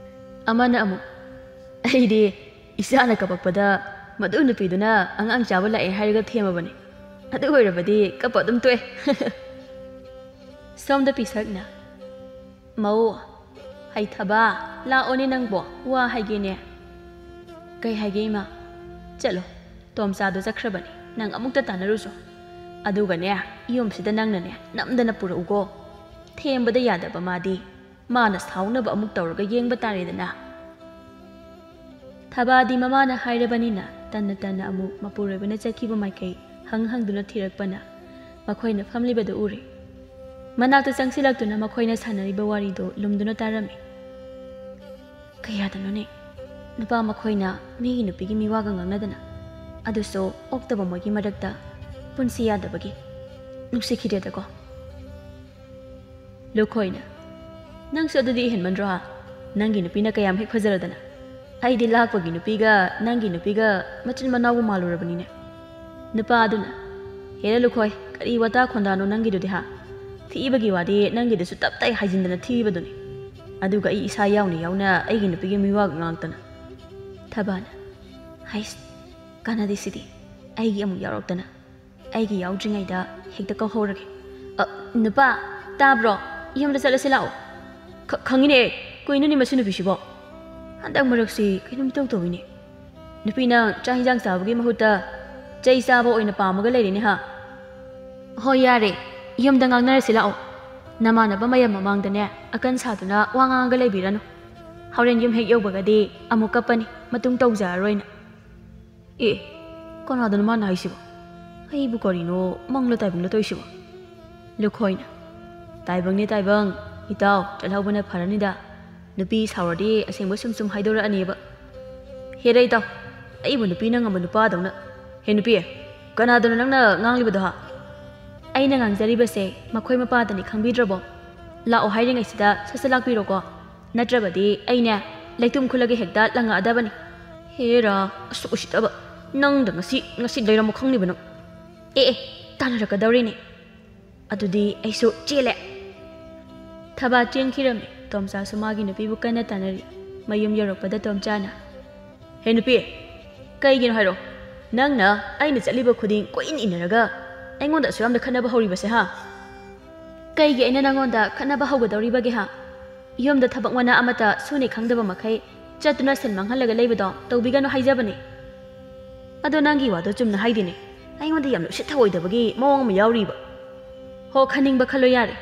ꯑꯃꯅ ꯑꯃꯨꯛ, "ꯑꯩꯗꯤ ꯏꯆꯥꯅ ꯀꯞꯄꯛꯄꯗ ꯃꯗꯨ ꯅꯨꯄꯤꯗꯨꯅ ꯑꯉꯥꯡ ꯆꯥꯕ ꯂꯥꯛꯑꯦ ꯍꯥꯏꯔꯒ ꯊꯦꯝꯃꯕꯅꯤ꯫ ꯑꯗꯨ ꯑꯣꯏꯔꯕꯗꯤ ꯀꯞꯄ ꯑꯗꯨꯝ ꯇꯣꯛꯑꯦ꯫" ꯁꯣꯝꯗ ꯄꯤꯁꯛꯅ, "ꯃꯧ, ꯍꯩꯊꯕ, ꯂꯥꯛꯑꯣꯅꯦ ꯅꯪꯕꯣ, ꯋꯥ ꯍꯥꯏꯒꯦꯅꯦ꯫" "ꯀꯩ ꯍꯥꯏꯒꯦ ꯏꯃꯥ?" "ꯆꯠꯂꯣ, ꯇꯣꯝꯆꯥꯗꯣ ꯆꯠꯈ꯭ꯔꯕꯅꯤ, ꯅꯪ ꯑꯃꯨꯛꯇ ꯇꯥꯟꯅꯔꯨꯆꯣ꯫ ꯑꯗꯨꯒꯅꯦ, ꯌꯨꯝꯁꯤꯗ ꯅꯪꯅꯅꯦ ꯅꯝꯗꯅ ꯄꯨꯔꯛꯎꯀꯣ꯫ ꯊꯦꯝꯕꯗ ꯌꯥꯗꯕ ꯃꯥꯗꯤ, ꯃꯥꯅ ꯁꯥꯎꯅꯕ ꯑꯃꯨꯛ ꯇꯧꯔꯒ ꯌꯦꯡꯕ ꯇꯥꯔꯦꯗꯅ꯫" ꯊꯕꯥꯗꯤ ꯃꯃꯥꯅ ꯍꯥꯏꯔꯕꯅꯤꯅ ꯇꯟꯅ ꯇꯟꯅ ꯑꯃꯨꯛ ꯃꯄꯨꯔꯣꯏꯕꯅ ꯆꯠꯈꯤꯕ ꯃꯥꯏꯀꯩ ꯍꯪ ꯍꯪꯗꯨꯅ ꯊꯤꯔꯛꯄꯅ ꯃꯈꯣꯏꯅ ꯐꯝꯂꯤꯕꯗꯨ ꯎꯔꯦ꯫ ꯃꯅꯥꯛꯇ ꯆꯪꯁꯤꯜꯂꯛꯇꯨꯅ ꯃꯈꯣꯏꯅ ꯁꯥꯟꯅꯔꯤꯕ ꯋꯥꯔꯤꯗꯨ ꯂꯨꯝꯗꯨꯅ ꯇꯥꯔꯝꯃꯤ꯫ "ꯀꯌꯥꯗꯅꯣꯅꯦ ꯅꯨꯄꯥ ꯃꯈꯣꯏꯅ ꯃꯤꯒꯤ ꯅꯨꯄꯤꯒꯤ ꯃꯤꯋꯥꯒ ꯉꯥꯡꯅꯗꯅ, ꯑꯗꯨꯁꯨ ꯑꯣꯛꯇꯕ ꯃꯣꯏꯒꯤ ꯃꯔꯛꯇ ꯄꯨꯟꯁꯤ ꯌꯥꯗꯕꯒꯤ꯫ ꯅꯨꯡꯁꯤꯈꯤꯗ꯭ꯔꯦꯗꯀꯣ꯫" ꯂꯨꯈꯣꯏꯅ, "ꯅꯪꯁꯨ ꯑꯗꯨꯗꯤ ꯍꯦꯟꯃꯟꯗ꯭ꯔꯣ ꯍꯥ? ꯅꯪꯒꯤ ꯅꯨꯄꯤꯅ ꯀꯌꯥꯝ ꯍꯦꯛ ꯐꯖꯔꯗꯅ꯫ ꯑꯩꯗꯤ ꯂꯥꯛꯄꯒꯤ ꯅꯨꯄꯤꯒ ꯅꯪꯒꯤ ꯅꯨꯄꯤꯒ ꯃꯆꯤꯟ ꯃꯅꯥꯎꯕꯨ ꯃꯥꯜꯂꯨꯔꯕꯅꯤꯅꯦ꯫" ꯅꯨꯄꯥ ꯑꯗꯨꯅ, ꯍꯦꯔꯥ ꯂꯨꯈꯣꯏ, ꯀꯔꯤ ꯋꯥꯇꯥ ꯈꯣꯟꯗꯥꯅꯣ ꯅꯪꯒꯤꯗꯨꯗꯤ ꯍꯥ? ꯊꯤꯕꯒꯤ ꯋꯥꯗꯤ ꯅꯪꯒꯤꯗꯨꯁꯨ ꯇꯞ ꯇꯥꯏ ꯍꯥꯏꯖꯤꯟꯗꯅ ꯊꯤꯕꯗꯨꯅꯤ꯫ ꯑꯗꯨꯒ ꯑꯩ ꯏꯁꯥ ꯌꯥꯎꯅ ꯌꯥꯎꯅ ꯑꯩꯒꯤ ꯅꯨꯄꯤꯒꯤ ꯃꯤꯋꯥꯒ ꯉꯥꯡꯗꯅ꯫ ꯊꯕꯥꯅ, ꯍꯩꯁ, ꯀꯥꯟꯅꯗꯦ ꯁꯤꯗꯤ꯫ ꯑꯩꯒꯤ ꯑꯃꯨꯛ ꯌꯥꯎꯔꯛꯇꯅ꯫ ꯑꯩꯒꯤ ꯌꯥꯎꯗ꯭ꯔꯤꯉꯩꯗ ꯍꯦꯛꯇ ꯀꯧꯍꯧꯔꯒꯦ꯫ "ꯑ, ꯅꯨꯄꯥ, ꯇꯥꯕ꯭ꯔꯣ? ꯌꯨꯝꯗ ꯆꯠꯂꯁꯤ ꯂꯥꯛꯑꯣ꯫" "ꯈ-, ꯈꯪꯉꯤꯅꯦ꯫ ꯀꯩꯅꯣꯅꯦ ꯃꯁꯤ ꯅꯨꯄꯤꯁꯤꯕꯣ? ꯍꯟꯗꯛ ꯃꯔꯛꯁꯤ ꯀꯩꯅꯣꯝ ꯏꯇꯧ ꯇꯧꯏꯅꯦ꯫ ꯅꯨꯄꯤ ꯅꯪ ꯆꯥꯛ ꯍꯤꯟꯖꯥꯡ ꯆꯥꯕꯒꯤ ꯃꯍꯨꯠꯇ ꯆꯩ ꯆꯥꯕ ꯑꯣꯏꯅ ꯄꯥꯝꯃꯒ ꯂꯩꯔꯦꯅꯦ ꯍꯥ?" "ꯍꯣꯏ ꯌꯥꯔꯦ, ꯌꯨꯝꯗ ꯉꯥꯡꯅꯔꯁꯤ ꯂꯥꯛꯑꯣ꯫ ꯅꯃꯥꯟꯅꯕ ꯃꯌꯥꯝ ꯃꯃꯥꯡꯗꯅꯦ ꯑꯀꯟ ꯁꯥꯗꯨꯅ ꯋꯥ ꯉꯥꯡꯉꯒ ꯂꯩꯕꯤꯔꯅꯨ꯫ ꯍꯣꯔꯦꯟ ꯌꯨꯝ ꯍꯦꯛ ꯌꯧꯕꯒꯗꯤ ꯑꯃꯨꯛ ꯀꯞꯄꯅꯤ, ꯃꯇꯨꯡ ꯇꯧꯖꯔꯔꯣꯏꯅ꯫" "ꯑꯦ, ꯀꯅꯥꯗꯅꯣ ꯃꯥꯅ ꯍꯥꯏꯁꯤꯕꯣ? ꯑꯩꯕꯨ ꯀꯔꯤꯅꯣ ꯃꯪꯂ ꯇꯥꯏꯕꯪꯂ ꯇꯧꯔꯤꯁꯤꯕꯣ?" ꯂꯨꯈꯣꯏꯅ, "ꯇꯥꯏꯕꯪꯅꯦ ꯇꯥꯏꯕꯪ, ꯏꯇꯥꯎ ꯆꯠꯍꯧꯕꯅ ꯐꯔꯅꯤꯗ꯫ ꯅꯨꯄꯤ ꯁꯥꯎꯔꯗꯤ ꯑꯁꯦꯡꯕ ꯁꯨꯝ ꯁꯨꯝ ꯍꯥꯏꯗꯣꯔꯛꯑꯅꯦꯕ꯫" "ꯍꯦꯔꯦ ꯏꯇꯥꯎ, ꯑꯩꯕꯨ ꯅꯨꯄꯤꯅ ꯉꯝꯕ ꯅꯨꯄꯥꯗꯧꯅ꯫ ꯍꯦ ꯅꯨꯄꯤ, ꯀꯅꯥꯗꯅꯣ ꯅꯪꯅ ꯉꯥꯡꯂꯤꯕꯗꯣ ꯍꯥ?" "ꯑꯩꯅ ꯉꯥꯡꯖꯔꯤꯕꯁꯦ ꯃꯈꯣꯏ ꯃꯄꯥꯗꯅꯤ, ꯈꯪꯕꯤꯗ꯭ꯔꯕꯣ? ꯂꯥꯛꯑꯣ ꯍꯥꯏꯔꯤꯉꯩꯁꯤꯗ ꯁꯠ ꯁꯠ ꯂꯥꯛꯄꯤꯔꯣꯀꯣ꯫ ꯅꯠꯇ꯭ꯔꯕꯗꯤ ꯑꯩꯅꯦ ꯂꯩꯇꯨꯝ ꯈꯨꯜꯂꯒ ꯍꯦꯛꯇ ꯂꯪꯉꯛꯑꯗꯕꯅꯤ꯫" "ꯍꯦꯔꯥ, ꯑꯁꯨꯛ ꯎꯁꯤꯠꯇꯕ꯫ ꯅꯪꯗ ꯉꯁꯤ, ꯉꯁꯤ ꯂꯩꯔꯝꯃꯣ ꯈꯪꯂꯤꯕ ꯅꯪ꯫ ꯑꯦ, ꯑꯦ, ꯇꯥꯟꯅꯔꯛꯀꯗꯧꯔꯤꯅꯦ꯫ ꯑꯗꯨꯗꯤ ꯑꯩꯁꯨ ꯆꯦꯜꯂꯦ꯫" ꯊꯕꯥ ꯆꯦꯟꯈꯤꯔꯝꯃꯤ꯫ ꯇꯣꯝꯆꯥꯁꯨ ꯃꯥꯒꯤ ꯅꯨꯄꯤꯕꯨ ꯀꯟꯅ ꯇꯥꯟꯅꯔꯤ꯫ ꯃꯌꯨꯝ ꯌꯧꯔꯛꯄꯗ ꯇꯣꯝꯆꯥꯅ, "ꯍꯦ ꯅꯨꯄꯤ, ꯀꯩꯒꯤꯅꯣ ꯍꯥꯏꯔꯣ? ꯅꯪꯅ ꯑꯩꯅ ꯆꯠꯂꯤꯕ ꯈꯨꯗꯤꯡ ꯀꯣꯏꯏꯟ ꯏꯟꯅꯔꯒ ꯑꯩꯉꯣꯟꯗ ꯑꯁꯨꯛ ꯌꯥꯝꯅ ꯈꯠꯅꯕ ꯍꯧꯔꯤꯕꯁꯦ ꯍꯥ?" "ꯀꯩꯒꯤ ꯑꯩꯅ ꯅꯪꯉꯣꯟꯗ ꯈꯠꯅꯕ ꯍꯧꯒꯗꯧꯔꯤꯕꯒꯦ ꯍꯥ? ꯌꯨꯝꯗ ꯊꯕꯛ ꯃꯅꯥ ꯑꯃꯠꯇ ꯁꯨꯅꯤ ꯈꯪꯗꯕ ꯃꯈꯩ ꯆꯠꯇꯨꯅ ꯁꯦꯟ ꯃꯥꯡꯍꯜꯂꯒ ꯂꯩꯕꯗꯣ ꯇꯧꯕꯤꯒꯅꯨ ꯍꯥꯏꯖꯕꯅꯦ꯫" "ꯑꯗꯣ ꯅꯪꯒꯤ ꯋꯥꯗꯣ ꯆꯨꯝꯅ ꯍꯥꯏꯗꯦꯅꯦ꯫ ꯑꯩꯉꯣꯟꯗ ꯌꯥꯝꯅ ꯎꯁꯤꯠ ꯊꯑꯣꯏꯗꯕꯒꯤ ꯃꯑꯣꯡ ꯑꯃ ꯌꯥꯎꯔꯤꯕ꯫" "ꯍꯣ, ꯈꯟꯅꯤꯡꯕ ꯈꯜꯂꯣ ꯌꯥꯔꯦ꯫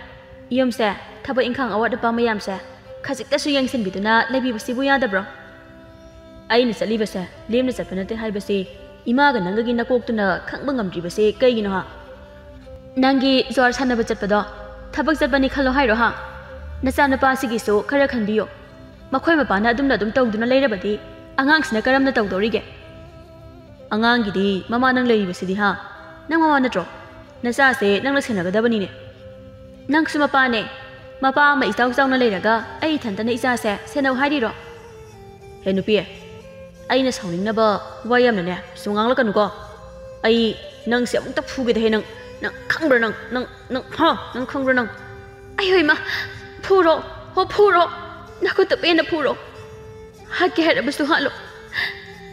ꯌꯨꯝꯁꯦ ꯊꯕꯛ ꯏꯪꯈꯥꯡ ꯑꯋꯥꯠ ꯑꯄꯥ ꯃꯌꯥꯝꯁꯦ ꯈꯖꯤꯛꯇꯁꯨ ꯌꯦꯡꯁꯤꯟꯕꯤꯗꯨꯅ ꯂꯩꯕꯤꯕꯁꯤꯕꯨ ꯌꯥꯗꯕ꯭ꯔꯣ? ꯑꯩꯅ ꯆꯠꯂꯤꯕꯁꯦ ꯂꯦꯝꯅ ꯆꯠꯄ ꯅꯠꯇꯦ ꯍꯥꯏꯕꯁꯤ ꯏꯃꯥꯒ ꯅꯪꯒꯒꯤ ꯅꯀꯣꯛꯇꯨꯅ ꯈꯪꯕ ꯉꯝꯗ꯭ꯔꯤꯕꯁꯦ ꯀꯩꯒꯤꯅꯣ ꯍꯥ? ꯅꯪꯒꯤ ꯖ꯭ꯋꯥꯔ ꯁꯥꯟꯅꯕ ꯆꯠꯄꯗꯣ ꯊꯕꯛ ꯆꯠꯄꯅꯤ ꯈꯜꯂꯣ ꯍꯥꯏꯔꯣ ꯍꯥ? ꯅꯆꯥꯅꯨꯄꯥꯁꯤꯒꯤꯁꯨ ꯈꯔ ꯈꯟꯕꯤꯌꯣ꯫ ꯃꯈꯣꯏ ꯃꯄꯥꯅ ꯑꯗꯨꯝꯅ ꯑꯗꯨꯝ ꯇꯧꯗꯨꯅ ꯂꯩꯔꯕꯗꯤ ꯑꯉꯥꯡꯁꯤꯅ ꯀꯔꯝꯅ ꯇꯧꯗꯧꯔꯤꯒꯦ?" "ꯑꯉꯥꯡꯒꯤꯗꯤ ꯃꯃꯥ ꯅꯪ ꯂꯩꯔꯤꯕꯁꯤꯗꯤ ꯍꯥ? ꯅꯪ ꯃꯃꯥ ꯅꯠꯇ꯭ꯔꯣ? ꯅꯆꯥꯁꯦ ꯅꯪꯅ ꯁꯦꯟꯅꯒꯗꯕꯅꯤꯅꯦ꯫ ꯅꯪꯁꯨ ꯃꯄꯥꯅꯦ꯫ ꯃꯄꯥ ꯑꯃ ꯏꯆꯥꯎ ꯆꯥꯎꯅ ꯂꯩꯔꯒ ꯑꯩ ꯏꯊꯟꯇꯅ ꯏꯆꯥꯁꯦ ꯁꯦꯟꯅꯧ ꯍꯥꯏꯔꯤꯔꯣ?" "ꯍꯦ ꯅꯨꯄꯤ, ꯑꯩꯅ ꯁꯥꯎꯅꯤꯡꯅꯕ ꯋꯥ ꯌꯥꯝꯅꯅꯦ ꯁꯨꯝ ꯉꯥꯡꯂꯛꯀꯅꯨꯀꯣ꯫ ꯑꯩ ꯅꯪꯁꯦ ꯑꯃꯨꯛꯇ ꯐꯨꯒꯦꯗ ꯍꯦ ꯅꯪ꯫ ꯅꯪ ꯈꯪꯕ꯭ꯔꯥ ꯅꯪ? ꯅꯪ, ꯅꯪ, ꯍꯥ? ꯅꯪ ꯈꯪꯕ꯭ꯔꯥ ꯅꯪ? ꯑꯩ ꯍꯣꯏ ꯏꯃꯥ, ꯐꯨꯔꯣ, ꯍꯣ ꯐꯨꯔꯣ, ꯅꯈꯨꯠꯇ ꯄꯦꯟꯅ ꯐꯨꯔꯣ꯫ ꯍꯥꯠꯀꯦ ꯍꯥꯏꯔꯕꯁꯨ ꯍꯥꯠꯂꯣ,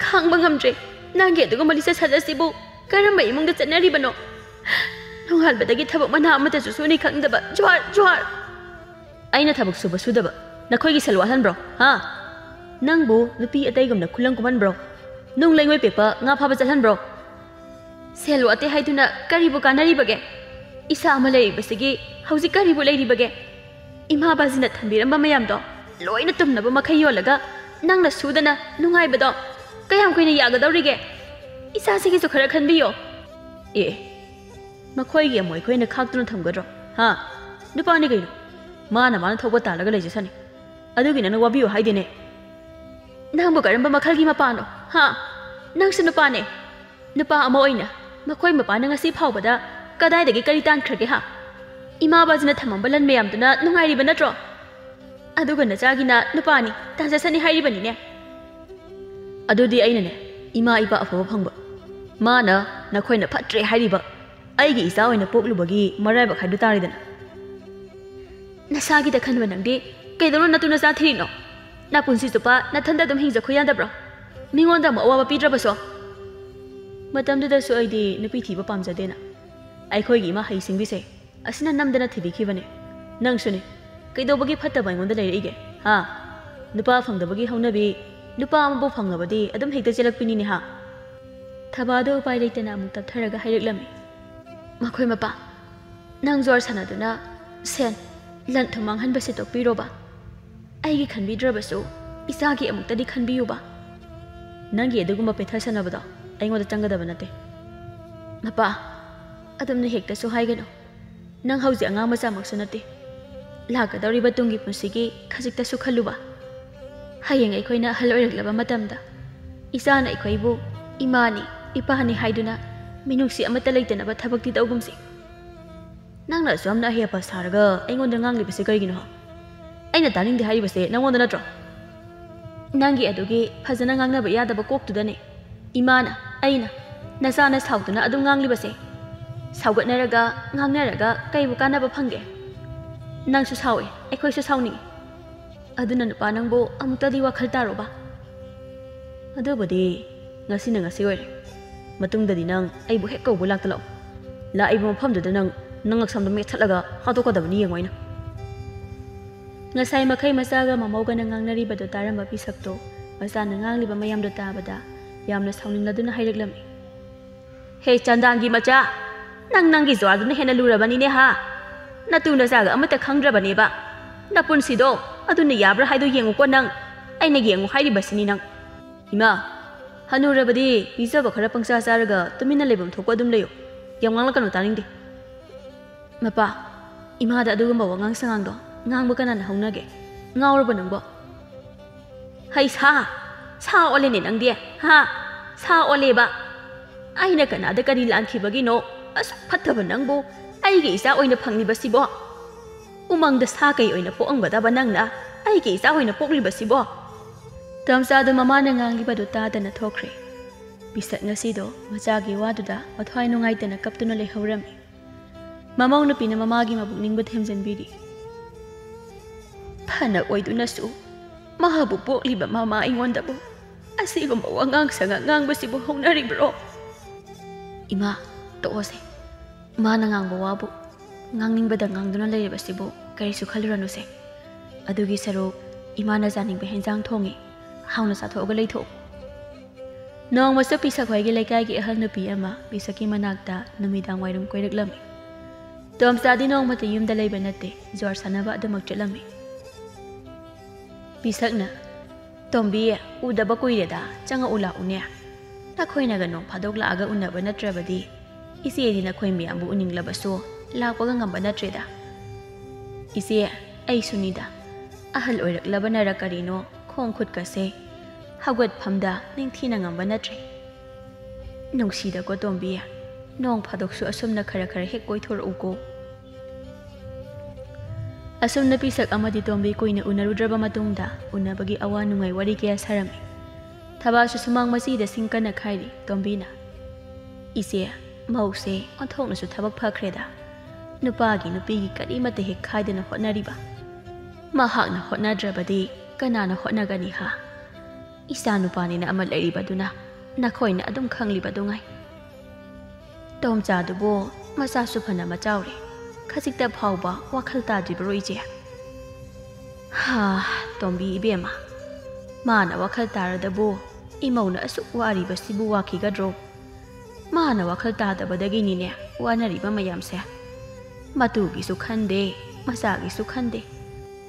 ꯈꯥꯡꯕ ꯉꯝꯗ꯭ꯔꯦ꯫ ꯅꯪꯒꯤ ꯑꯗꯨꯒꯨꯝꯕ ꯂꯤꯆꯠ ꯁꯥꯖꯠꯁꯤꯕꯨ ꯀꯔꯝꯕ ꯏꯃꯨꯡꯗ ꯆꯠꯅꯔꯤꯕꯅꯣ? ꯅꯣꯡꯉꯥꯟꯕꯗꯒꯤ ꯊꯕꯛ ꯃꯅꯥ ꯑꯃꯠꯇꯁꯨ ꯁꯨꯅꯤ ꯈꯪꯗꯕ꯫ ꯖꯨꯍꯥꯔ, ꯖꯨꯍꯥꯔ꯫ ꯑꯩꯅ ꯊꯕꯛ ꯁꯨꯕ ꯁꯨꯗꯕ ꯅꯈꯣꯏꯒꯤ ꯁꯦꯜ ꯋꯥꯠꯍꯟꯕ꯭ꯔꯣ? ꯍꯥ? ꯅꯪꯕꯨ ꯅꯨꯄꯤ ꯑꯇꯩꯒꯨꯝꯅ ꯈꯨꯂꯪ ꯀꯨꯝꯍꯟꯕ꯭ꯔꯣ? ꯅꯨꯡ ꯂꯩꯉꯣꯏ ꯄꯦꯛꯄ, ꯉꯥ ꯐꯥꯕ ꯆꯠꯍꯟꯕ꯭ꯔꯣ? ꯁꯦꯜ ꯋꯥꯠꯇꯦ ꯍꯥꯏꯗꯨꯅ ꯀꯔꯤꯕꯨ ꯀꯥꯟꯅꯔꯤꯕꯒꯦ? ꯏꯆꯥ ꯑꯃ ꯂꯩꯔꯤꯕꯁꯤꯒꯤ ꯍꯧꯖꯤꯛ ꯀꯔꯤꯕꯨ ꯂꯩꯔꯤꯕꯒꯦ? ꯏꯃꯥ ꯕꯥꯖꯤꯅ ꯊꯝꯕꯤꯔꯝꯕ ꯃꯌꯥꯝꯗꯣ ꯂꯣꯏꯅ ꯇꯨꯝꯅꯕ ꯃꯈꯩ ꯌꯣꯜꯂꯒ ꯅꯪꯅ ꯁꯨꯗꯅ ꯅꯨꯡꯉꯥꯏꯕꯗꯣ ꯀꯌꯥꯝ ꯀꯨꯏꯅ ꯌꯥꯒꯗꯧꯔꯤꯒꯦ? ꯏꯆꯥꯁꯤꯒꯤꯁꯨ ꯈꯔ ꯈꯟꯕꯤꯌꯣ꯫ ꯑꯦ, ꯃꯈꯣꯏꯒꯤ ꯑꯃꯨꯛ ꯑꯩꯈꯣꯏꯅ ꯈꯥꯛꯇꯨꯅ ꯊꯝꯒꯗ꯭ꯔꯣ? ꯍꯥ? ꯅꯨꯄꯥꯅꯤ ꯀꯩꯅꯣ꯫ ꯃꯥꯅ ꯃꯥꯅ ꯊꯣꯛꯄ ꯇꯥꯜꯂꯒ ꯂꯩꯖꯁꯅꯤ꯫ ꯑꯗꯨꯒꯤ ꯅꯪꯅ ꯋꯥꯕꯤꯌꯨ ꯍꯥꯏꯗꯦꯅꯦ꯫ ꯅꯪꯕꯨ ꯀꯔꯝꯕ ꯃꯈꯜꯒꯤ ꯃꯄꯥꯅꯣ? ꯍꯥ? ꯅꯪꯁꯨ ꯅꯨꯄꯥꯅꯦ꯫ ꯅꯨꯄꯥ ꯑꯃ ꯑꯣꯏꯅ ꯃꯈꯣꯏ ꯃꯄꯥꯅ ꯉꯁꯤ ꯐꯥꯎꯕꯗ ꯀꯗꯥꯏꯗꯒꯤ ꯀꯔꯤ ꯇꯥꯟꯈ꯭ꯔꯒꯦ ꯍꯥ? ꯏꯃꯥ ꯕꯥꯖꯤꯅ ꯊꯝꯃꯝꯕ ꯂꯟ ꯃꯌꯥꯝꯗꯨꯅ ꯅꯨꯡꯉꯥꯏꯔꯤꯕ ꯅꯠꯇ꯭ꯔꯣ? ꯑꯗꯨꯒ ꯅꯆꯥꯒꯤꯅ ꯅꯨꯄꯥꯅꯤ, ꯇꯥꯟꯖꯁꯅꯤ ꯍꯥꯏꯔꯤꯕꯅꯤꯅꯦ꯫ ꯑꯗꯨꯗꯤ ꯑꯩꯅꯅꯦ, ꯏꯃꯥ ꯏꯄꯥ ꯑꯐꯕ ꯐꯪꯕ, ꯃꯥꯅ ꯅꯈꯣꯏꯅ ꯐꯠꯇ꯭ꯔꯦ ꯍꯥꯏꯔꯤꯕ ꯑꯩꯒꯤ ꯏꯆꯥ ꯑꯣꯏꯅ ꯄꯣꯛꯂꯨꯕꯒꯤ ꯃꯔꯥꯏꯕꯛ ꯍꯥꯏꯗꯨ ꯇꯥꯔꯦꯗꯅ꯫ ꯅꯁꯥꯒꯤꯗ ꯈꯟꯕ ꯅꯪꯗꯤ ꯀꯩꯗꯧꯅ ꯅꯇꯨ ꯅꯆꯥ ꯊꯤꯔꯤꯅꯣ? ꯅꯄꯨꯟꯁꯤ ꯆꯨꯞꯄ ꯅꯊꯟꯗ ꯑꯗꯨꯝ ꯍꯤꯡꯖꯈꯣ ꯌꯥꯗꯕ꯭ꯔꯣ? ꯃꯤꯉꯣꯟꯗ ꯑꯃꯨꯛ ꯑꯋꯥꯕ ꯄꯤꯗ꯭ꯔꯕꯁꯨ? ꯃꯇꯝꯗꯨꯗꯁꯨ ꯑꯩꯗꯤ ꯅꯨꯄꯤ ꯊꯤꯕ ꯄꯥꯝꯖꯗꯦꯅ꯫ ꯑꯩꯈꯣꯏꯒꯤ ꯏꯃꯥ ꯍꯩꯁꯤꯡꯕꯤꯁꯦ ꯑꯁꯤꯅ ꯅꯝꯗꯅ ꯊꯤꯕꯤꯈꯤꯕꯅꯦ꯫ ꯅꯪꯁꯨꯅꯦ, ꯀꯩꯗꯧꯕꯒꯤ ꯐꯠꯇꯕ ꯑꯩꯉꯣꯟꯗ ꯂꯩꯔꯛꯏꯒꯦ? ꯍꯥ? ꯅꯨꯄꯥ ꯐꯪꯗꯕꯒꯤ ꯍꯧꯅꯕꯤ, ꯅꯨꯄꯥ ꯑꯃꯕꯨ ꯐꯪꯂꯕꯗꯤ ꯑꯗꯨꯝ ꯍꯦꯛꯇ ꯆꯦꯜꯂꯛꯄꯤꯅꯤꯅꯦ ꯍꯥ? ꯊꯕꯥꯗꯣ ꯎꯄꯥꯏ ꯂꯩꯇꯅ ꯑꯃꯨꯛ ꯇꯞꯊꯔꯒ ꯍꯥꯏꯔꯛꯂꯝꯃꯤ꯫ ꯃꯈꯣꯏ ꯃꯄꯥ, ꯅꯪ ꯖꯨꯋꯥꯔ ꯁꯥꯟꯅꯗꯨꯅ ꯁꯦꯟ, ꯂꯟ ꯊꯨꯝ ꯃꯥꯡꯍꯟꯕꯁꯦ ꯇꯣꯛꯄꯤꯔꯣꯕ꯫ ꯑꯩꯒꯤ ꯈꯟꯕꯤꯗ꯭ꯔꯕꯁꯨ ꯏꯆꯥꯒꯤ ꯑꯃꯨꯛꯇꯗꯤ ꯈꯟꯕꯤꯌꯨꯕ꯫ ꯅꯪꯒꯤ ꯑꯗꯨꯒꯨꯝꯕ ꯄꯦꯊ ꯁꯥꯟꯅꯕꯗꯣ ꯑꯩꯉꯣꯟꯗ ꯆꯪꯒꯗꯕ ꯅꯠꯇꯦ꯫ ꯃꯄꯥ, ꯑꯗꯨꯝꯅ ꯍꯦꯛꯇꯁꯨ ꯍꯥꯏꯒꯅꯨ꯫ ꯅꯪ ꯍꯧꯖꯤꯛ ꯑꯉꯥꯡ ꯃꯆꯥꯃꯛꯁꯨ ꯅꯠꯇꯦ꯫ ꯂꯥꯛꯀꯗꯧꯔꯤꯕ ꯇꯨꯡꯒꯤ ꯄꯨꯟꯁꯤꯒꯤ ꯈꯖꯤꯛꯇꯁꯨ ꯈꯜꯂꯨꯕ꯫ ꯍꯌꯦꯡ ꯑꯩꯈꯣꯏꯅ ꯑꯍꯜ ꯑꯣꯏꯔꯛꯂꯕ ꯃꯇꯝꯗ ꯏꯆꯥꯅ ꯑꯩꯈꯣꯏꯕꯨ ꯏꯃꯥꯅꯤ, ꯏꯄꯥꯅꯤ ꯍꯥꯏꯗꯨꯅ ꯃꯤꯅꯨꯡꯁꯤ ꯑꯃꯠꯇ ꯂꯩꯇꯅꯕ ꯊꯕꯛꯇꯤ ꯇꯧꯒꯨꯝꯁꯤ꯫ ꯅꯪꯅ ꯑꯁꯨꯛ ꯌꯥꯝꯅ ꯑꯍꯩ ꯑꯄꯥ ꯁꯥꯔꯒ ꯑꯩꯉꯣꯟꯗ ꯉꯥꯡꯂꯤꯕꯁꯦ ꯀꯔꯤꯒꯤꯅꯣ? ꯑꯩꯅ ꯇꯥꯅꯤꯡꯗꯦ ꯍꯥꯏꯔꯤꯕꯁꯦ ꯅꯪꯉꯣꯟꯗ ꯅꯠꯇ꯭ꯔꯣ? ꯅꯪꯒꯤ ꯑꯗꯨꯒꯤ ꯐꯖꯅ ꯉꯥꯡꯅꯕ ꯌꯥꯗꯕ ꯀꯣꯛꯇꯨꯗꯅꯦ ꯏꯃꯥꯅ, ꯑꯩꯅ, ꯅꯆꯥꯅ ꯁꯥꯎꯗꯨꯅ ꯑꯗꯨꯝ ꯉꯥꯡꯂꯤꯕꯁꯦ? ꯁꯥꯎꯒꯠꯅꯔꯒ ꯉꯥꯡꯅꯔꯒ ꯀꯩꯕꯨ ꯀꯥꯟꯅꯕ ꯐꯪꯒꯦ? ꯅꯪꯁꯨ ꯁꯥꯎꯏ, ꯑꯩꯈꯣꯏꯁꯨ ꯁꯥꯎꯅꯤꯡꯏ꯫ ꯑꯗꯨꯅ ꯅꯨꯄꯥ ꯅꯪꯕꯨ ꯑꯃꯨꯛꯇꯗꯤ ꯋꯥꯈꯜ ꯇꯥꯔꯣꯕ꯫ ꯑꯗꯨꯕꯨꯗꯤ ꯉꯁꯤꯅ ꯉꯁꯤ ꯑꯣꯏꯔꯦ꯫ ꯃꯇꯨꯡꯗꯗꯤ ꯅꯪ ꯑꯩꯕꯨ ꯍꯦꯛ ꯀꯧꯕ ꯂꯥꯛꯇ ꯂꯥꯛꯑꯣ꯫ ꯂꯥꯛꯏꯕ ꯃꯐꯝꯗꯨꯗ ꯅꯪ ꯅꯉꯛꯁꯝꯗꯣ ꯃꯦꯠꯊꯠꯂꯒ ꯍꯥꯠꯇꯣꯛꯀꯗꯕꯅꯤ ꯌꯦꯡꯉꯣ ꯑꯩꯅ꯫ ꯉꯁꯥꯏ ꯃꯈꯩ ꯃꯆꯥꯒ ꯃꯃꯧꯒꯅ ꯉꯥꯡꯅꯔꯤꯕꯗꯨ ꯇꯥꯔꯝꯕ ꯄꯤꯁꯛꯇꯣ ꯃꯆꯥꯅ ꯉꯥꯡꯂꯤꯕ ꯃꯌꯥꯝꯗꯣ ꯇꯥꯕꯗ ꯌꯥꯝꯅ ꯁꯥꯎꯅꯤꯡꯂꯗꯨꯅ ꯍꯥꯏꯔꯛꯂꯝꯃꯤ꯫ "ꯍꯦ ꯆꯟꯗꯥꯟꯒꯤ ꯃꯆꯥ, ꯅꯪ ꯅꯪꯒꯤ ꯖ꯭ꯋꯥꯔꯗꯨꯅ ꯍꯦꯟꯅ ꯂꯨꯔꯕꯅꯤꯅꯦ ꯍꯥ? ꯅꯇꯨ ꯅꯆꯥꯒ ꯑꯃꯠꯇ ꯈꯪꯗ꯭ꯔꯕꯅꯦꯕ꯫ ꯅꯄꯨꯟꯁꯤꯗꯣ ꯑꯗꯨꯅ ꯌꯥꯕ꯭ꯔꯥ ꯍꯥꯏꯗꯣ ꯌꯦꯡꯉꯨꯀꯣ ꯅꯪ꯫ ꯑꯩꯅ ꯌꯦꯡꯉꯨ ꯍꯥꯏꯔꯤꯕꯁꯤꯅꯤ ꯅꯪ꯫ ꯏꯃꯥ, ꯍꯅꯨꯔꯕꯗꯤ ꯄꯤꯖꯕ ꯈꯔ ꯄꯪꯆꯥ ꯆꯥꯔꯒ ꯇꯨꯃꯤꯟꯅ ꯂꯩꯐꯝ ꯊꯣꯛꯄ ꯑꯗꯨꯝ ꯂꯩꯌꯨ꯫ ꯌꯥꯝ ꯉꯥꯡꯂꯛꯀꯅꯨ, ꯇꯥꯅꯤꯡꯗꯦ꯫ ꯃꯄꯥ, ꯏꯃꯥꯗ ꯑꯗꯨꯒꯨꯝꯕ ꯋꯥꯉꯥꯡ ꯁꯉꯥꯡꯗꯣ ꯉꯥꯡꯕ ꯀꯅꯥꯅ ꯍꯧꯅꯒꯦ? ꯉꯥꯎꯔꯕ ꯅꯪꯕꯣ?" "ꯍꯩ ꯁꯥ, ꯁꯥ ꯑꯣꯜꯂꯦꯅꯦ ꯅꯪꯗꯤ, ꯍꯥ? ꯁꯥ ꯑꯣꯜꯂꯦꯕ꯫ ꯑꯩꯅ ꯀꯅꯥꯗ ꯀꯔꯤ ꯂꯥꯟꯈꯤꯕꯒꯤꯅꯣ? ꯑꯁꯨꯛ ꯐꯠꯇꯕ ꯅꯪꯕꯨ ꯑꯩꯒꯤ ꯏꯆꯥ ꯑꯣꯏꯅ ꯐꯪꯂꯤꯕꯁꯤꯕꯣ? ꯎꯃꯪꯗ ꯁꯥ ꯀꯩ ꯑꯣꯏꯅ ꯄꯣꯛꯑꯝꯒꯗꯕ ꯅꯪꯅ ꯑꯩꯒꯤ ꯏꯆꯥ ꯑꯣꯏꯅ ꯄꯣꯛꯂꯤꯕꯁꯤꯕꯣ?" ꯇꯝꯆꯥꯗꯨ ꯃꯃꯥꯅ ꯉꯥꯡꯂꯤꯕꯗꯨ ꯇꯥꯗꯅ ꯊꯣꯛꯈ꯭ꯔꯦ꯫ ꯄꯤꯁꯛ ꯉꯁꯤꯗꯣ ꯃꯆꯥꯒꯤ ꯋꯥꯗꯨꯗ ꯃꯊ꯭ꯋꯥꯏ ꯅꯨꯡꯉꯥꯏꯇꯅ ꯀꯞꯇꯨꯅ ꯂꯩꯍꯧꯔꯝꯃꯤ꯫ ꯃꯃꯧ ꯅꯨꯄꯤꯅ ꯃꯃꯥꯒꯤ ꯃꯕꯨꯛꯅꯤꯡꯕꯨ ꯊꯦꯝꯖꯤꯟꯕꯤꯔꯤ꯫ "ꯐꯅ ꯑꯣꯏꯗꯨꯅꯁꯨ ꯃꯍꯥꯛꯄꯨ ꯄꯣꯛꯂꯤꯕ ꯃꯃꯥ ꯑꯩꯉꯣꯟꯗꯕꯨ ꯑꯁꯤꯒꯨꯝꯕ ꯋꯥꯉꯥꯡ ꯁꯉꯥꯡ ꯉꯥꯡꯕꯁꯤꯕꯨ ꯍꯧꯅꯔꯤꯕ꯭ꯔꯣ?" "ꯏꯃꯥ, ꯇꯣꯛꯑꯣꯁꯦ꯫ ꯃꯥꯅ ꯉꯥꯡꯕ ꯋꯥꯕꯨ ꯉꯥꯡꯅꯤꯡꯕꯗ ꯉꯥꯡꯗꯨꯅ ꯂꯩꯔꯤꯕꯁꯤꯕꯨ ꯀꯔꯤꯁꯨ ꯈꯜꯂꯨꯔꯅꯨꯁꯦ꯫ ꯑꯗꯨꯒꯤ ꯁꯔꯨꯛ ꯏꯃꯥꯅ ꯆꯥꯅꯤꯡꯕ ꯍꯦꯟꯖꯥꯡ ꯊꯣꯡꯉꯤ, ꯍꯥꯎꯅ ꯆꯥꯊꯣꯛꯑꯒ ꯂꯩꯊꯣꯛꯎ꯫" ꯅꯣꯡꯃꯁꯨ ꯄꯤꯁꯛ ꯍꯣꯏꯒꯤ ꯂꯩꯀꯥꯏꯒꯤ ꯑꯍꯜ ꯅꯨꯄꯤ ꯑꯃ ꯄꯤꯁꯛꯀꯤ ꯃꯅꯥꯛꯇ ꯅꯨꯃꯤꯗꯥꯡ ꯋꯥꯏꯔꯝ ꯀꯣꯏꯔꯛꯂꯝꯃꯤ꯫ ꯇꯣꯝꯆꯥꯗꯤ ꯅꯣꯡꯃꯇ ꯌꯨꯝꯗ ꯂꯩꯕ ꯅꯠꯇꯦ, ꯖ꯭ꯋꯥꯔ ꯁꯥꯟꯅꯕ ꯑꯗꯨꯃꯛ ꯆꯠꯂꯝꯃꯤ꯫ ꯄꯤꯁꯛꯅ, "ꯇꯣꯝꯕꯤ, ꯎꯗꯕ ꯀꯨꯏꯔꯦꯗ, ꯆꯪꯉꯛꯎ ꯂꯥꯛꯎꯅꯦ꯫ ꯅꯈꯣꯏꯅꯒ ꯅꯣꯡ ꯐꯥꯗꯣꯛ ꯂꯥꯛꯑꯒ ꯎꯅꯕ ꯅꯠꯇ꯭ꯔꯕꯗꯤ ꯏꯆꯦꯗꯤ ꯅꯈꯣꯏ ꯃꯌꯥꯝꯕꯨ ꯎꯅꯤꯡꯂꯕꯁꯨ ꯂꯥꯛꯄꯒ ꯉꯝꯕ ꯅꯠꯇ꯭ꯔꯦꯗ꯫" "ꯏꯆꯦ, ꯑꯩꯁꯨꯅꯤꯗ, ꯑꯍꯜ ꯑꯣꯏꯔꯛꯂꯕꯅꯔ ꯀꯔꯤꯅꯣ ꯈꯣꯡ ꯈꯨꯠꯀꯁꯦ ꯍꯧꯒꯠꯐꯝꯗ ꯅꯤꯡꯊꯤꯅ ꯉꯝꯕ ꯅꯠꯇ꯭ꯔꯦ꯫ ꯅꯨꯡꯁꯤꯗꯀꯣ ꯇꯣꯝꯕꯤ, ꯅꯣꯡ ꯐꯥꯗꯣꯛꯁꯨ ꯑꯁꯨꯝꯅ ꯈꯔ ꯈꯔ ꯍꯦꯛ ꯀꯣꯏꯊꯣꯔꯛꯎꯀꯣ꯫" ꯑꯁꯨꯝꯅ ꯄꯤꯁꯛ ꯑꯃꯗꯤ ꯇꯣꯝꯕꯤ ꯀꯨꯏꯅ ꯎꯅꯔꯨꯗ꯭ꯔꯕ ꯃꯇꯨꯡꯗ ꯎꯅꯕꯒꯤ ꯑꯋꯥ ꯅꯨꯡꯉꯥꯏ ꯋꯥꯔꯤ ꯀꯌꯥ ꯁꯥꯔꯝꯃꯤ꯫ ꯊꯕꯥꯁꯨ ꯁꯨꯃꯥꯡ ꯃꯆꯤꯗ ꯁꯤꯡ ꯀꯟꯅ ꯈꯥꯏꯔꯤ꯫ ꯇꯣꯝꯕꯤꯅ, ꯏꯆꯦ, ꯃꯧꯁꯦ ꯑꯣꯟꯊꯣꯛꯅꯁꯨ ꯊꯕꯛ ꯐꯈ꯭ꯔꯦꯗ꯫ ꯅꯨꯄꯥꯒꯤ ꯅꯨꯄꯤꯒꯤ ꯀꯔꯤꯃꯠꯇ ꯍꯦꯛ ꯈꯥꯏꯗꯅ ꯍꯣꯠꯅꯔꯤꯕ꯫ ꯃꯍꯥꯛꯅ ꯍꯣꯠꯅꯗ꯭ꯔꯕꯗꯤ ꯀꯅꯥꯅ ꯍꯣꯠꯅꯒꯅꯤ ꯍꯥ? ꯏꯆꯥ ꯅꯨꯄꯥꯅꯤꯅ ꯑꯃ ꯂꯩꯔꯤꯕꯗꯨꯅ ꯅꯈꯣꯏꯅ ꯑꯗꯨꯝ ꯈꯪꯂꯤꯕꯗꯨꯉꯥꯏ꯫ ꯇꯣꯝꯆꯥꯗꯨꯕꯨ ꯃꯆꯥꯁꯨ ꯐꯅ ꯃꯆꯥꯎꯔꯦ, ꯈꯖꯤꯛꯇ ꯐꯥꯎꯕ ꯋꯥꯈꯜ ꯇꯥꯗ꯭ꯔꯤꯕꯔꯣ ꯏꯆꯦ? ꯍꯥ, ꯇꯣꯝꯕꯤ ꯏꯕꯦꯝꯃ, ꯃꯥꯅ ꯋꯥꯈꯜ ꯇꯥꯔꯗꯕꯨ ꯏꯃꯧꯅ ꯑꯁꯨꯛ ꯋꯥꯔꯤꯕꯁꯤꯕꯨ ꯋꯥꯈꯤꯒꯗ꯭ꯔꯣ? ꯃꯥꯅ ꯋꯥꯈꯜ ꯇꯥꯗꯕꯗꯒꯤꯅꯤꯅꯦ ꯋꯥꯅꯔꯤꯕ ꯃꯌꯥꯝꯁꯦ꯫ ꯃꯇꯨꯒꯤꯁꯨ ꯈꯟꯗꯦ, ꯃꯆꯥꯒꯤꯁꯨ ꯈꯟꯗꯦ꯫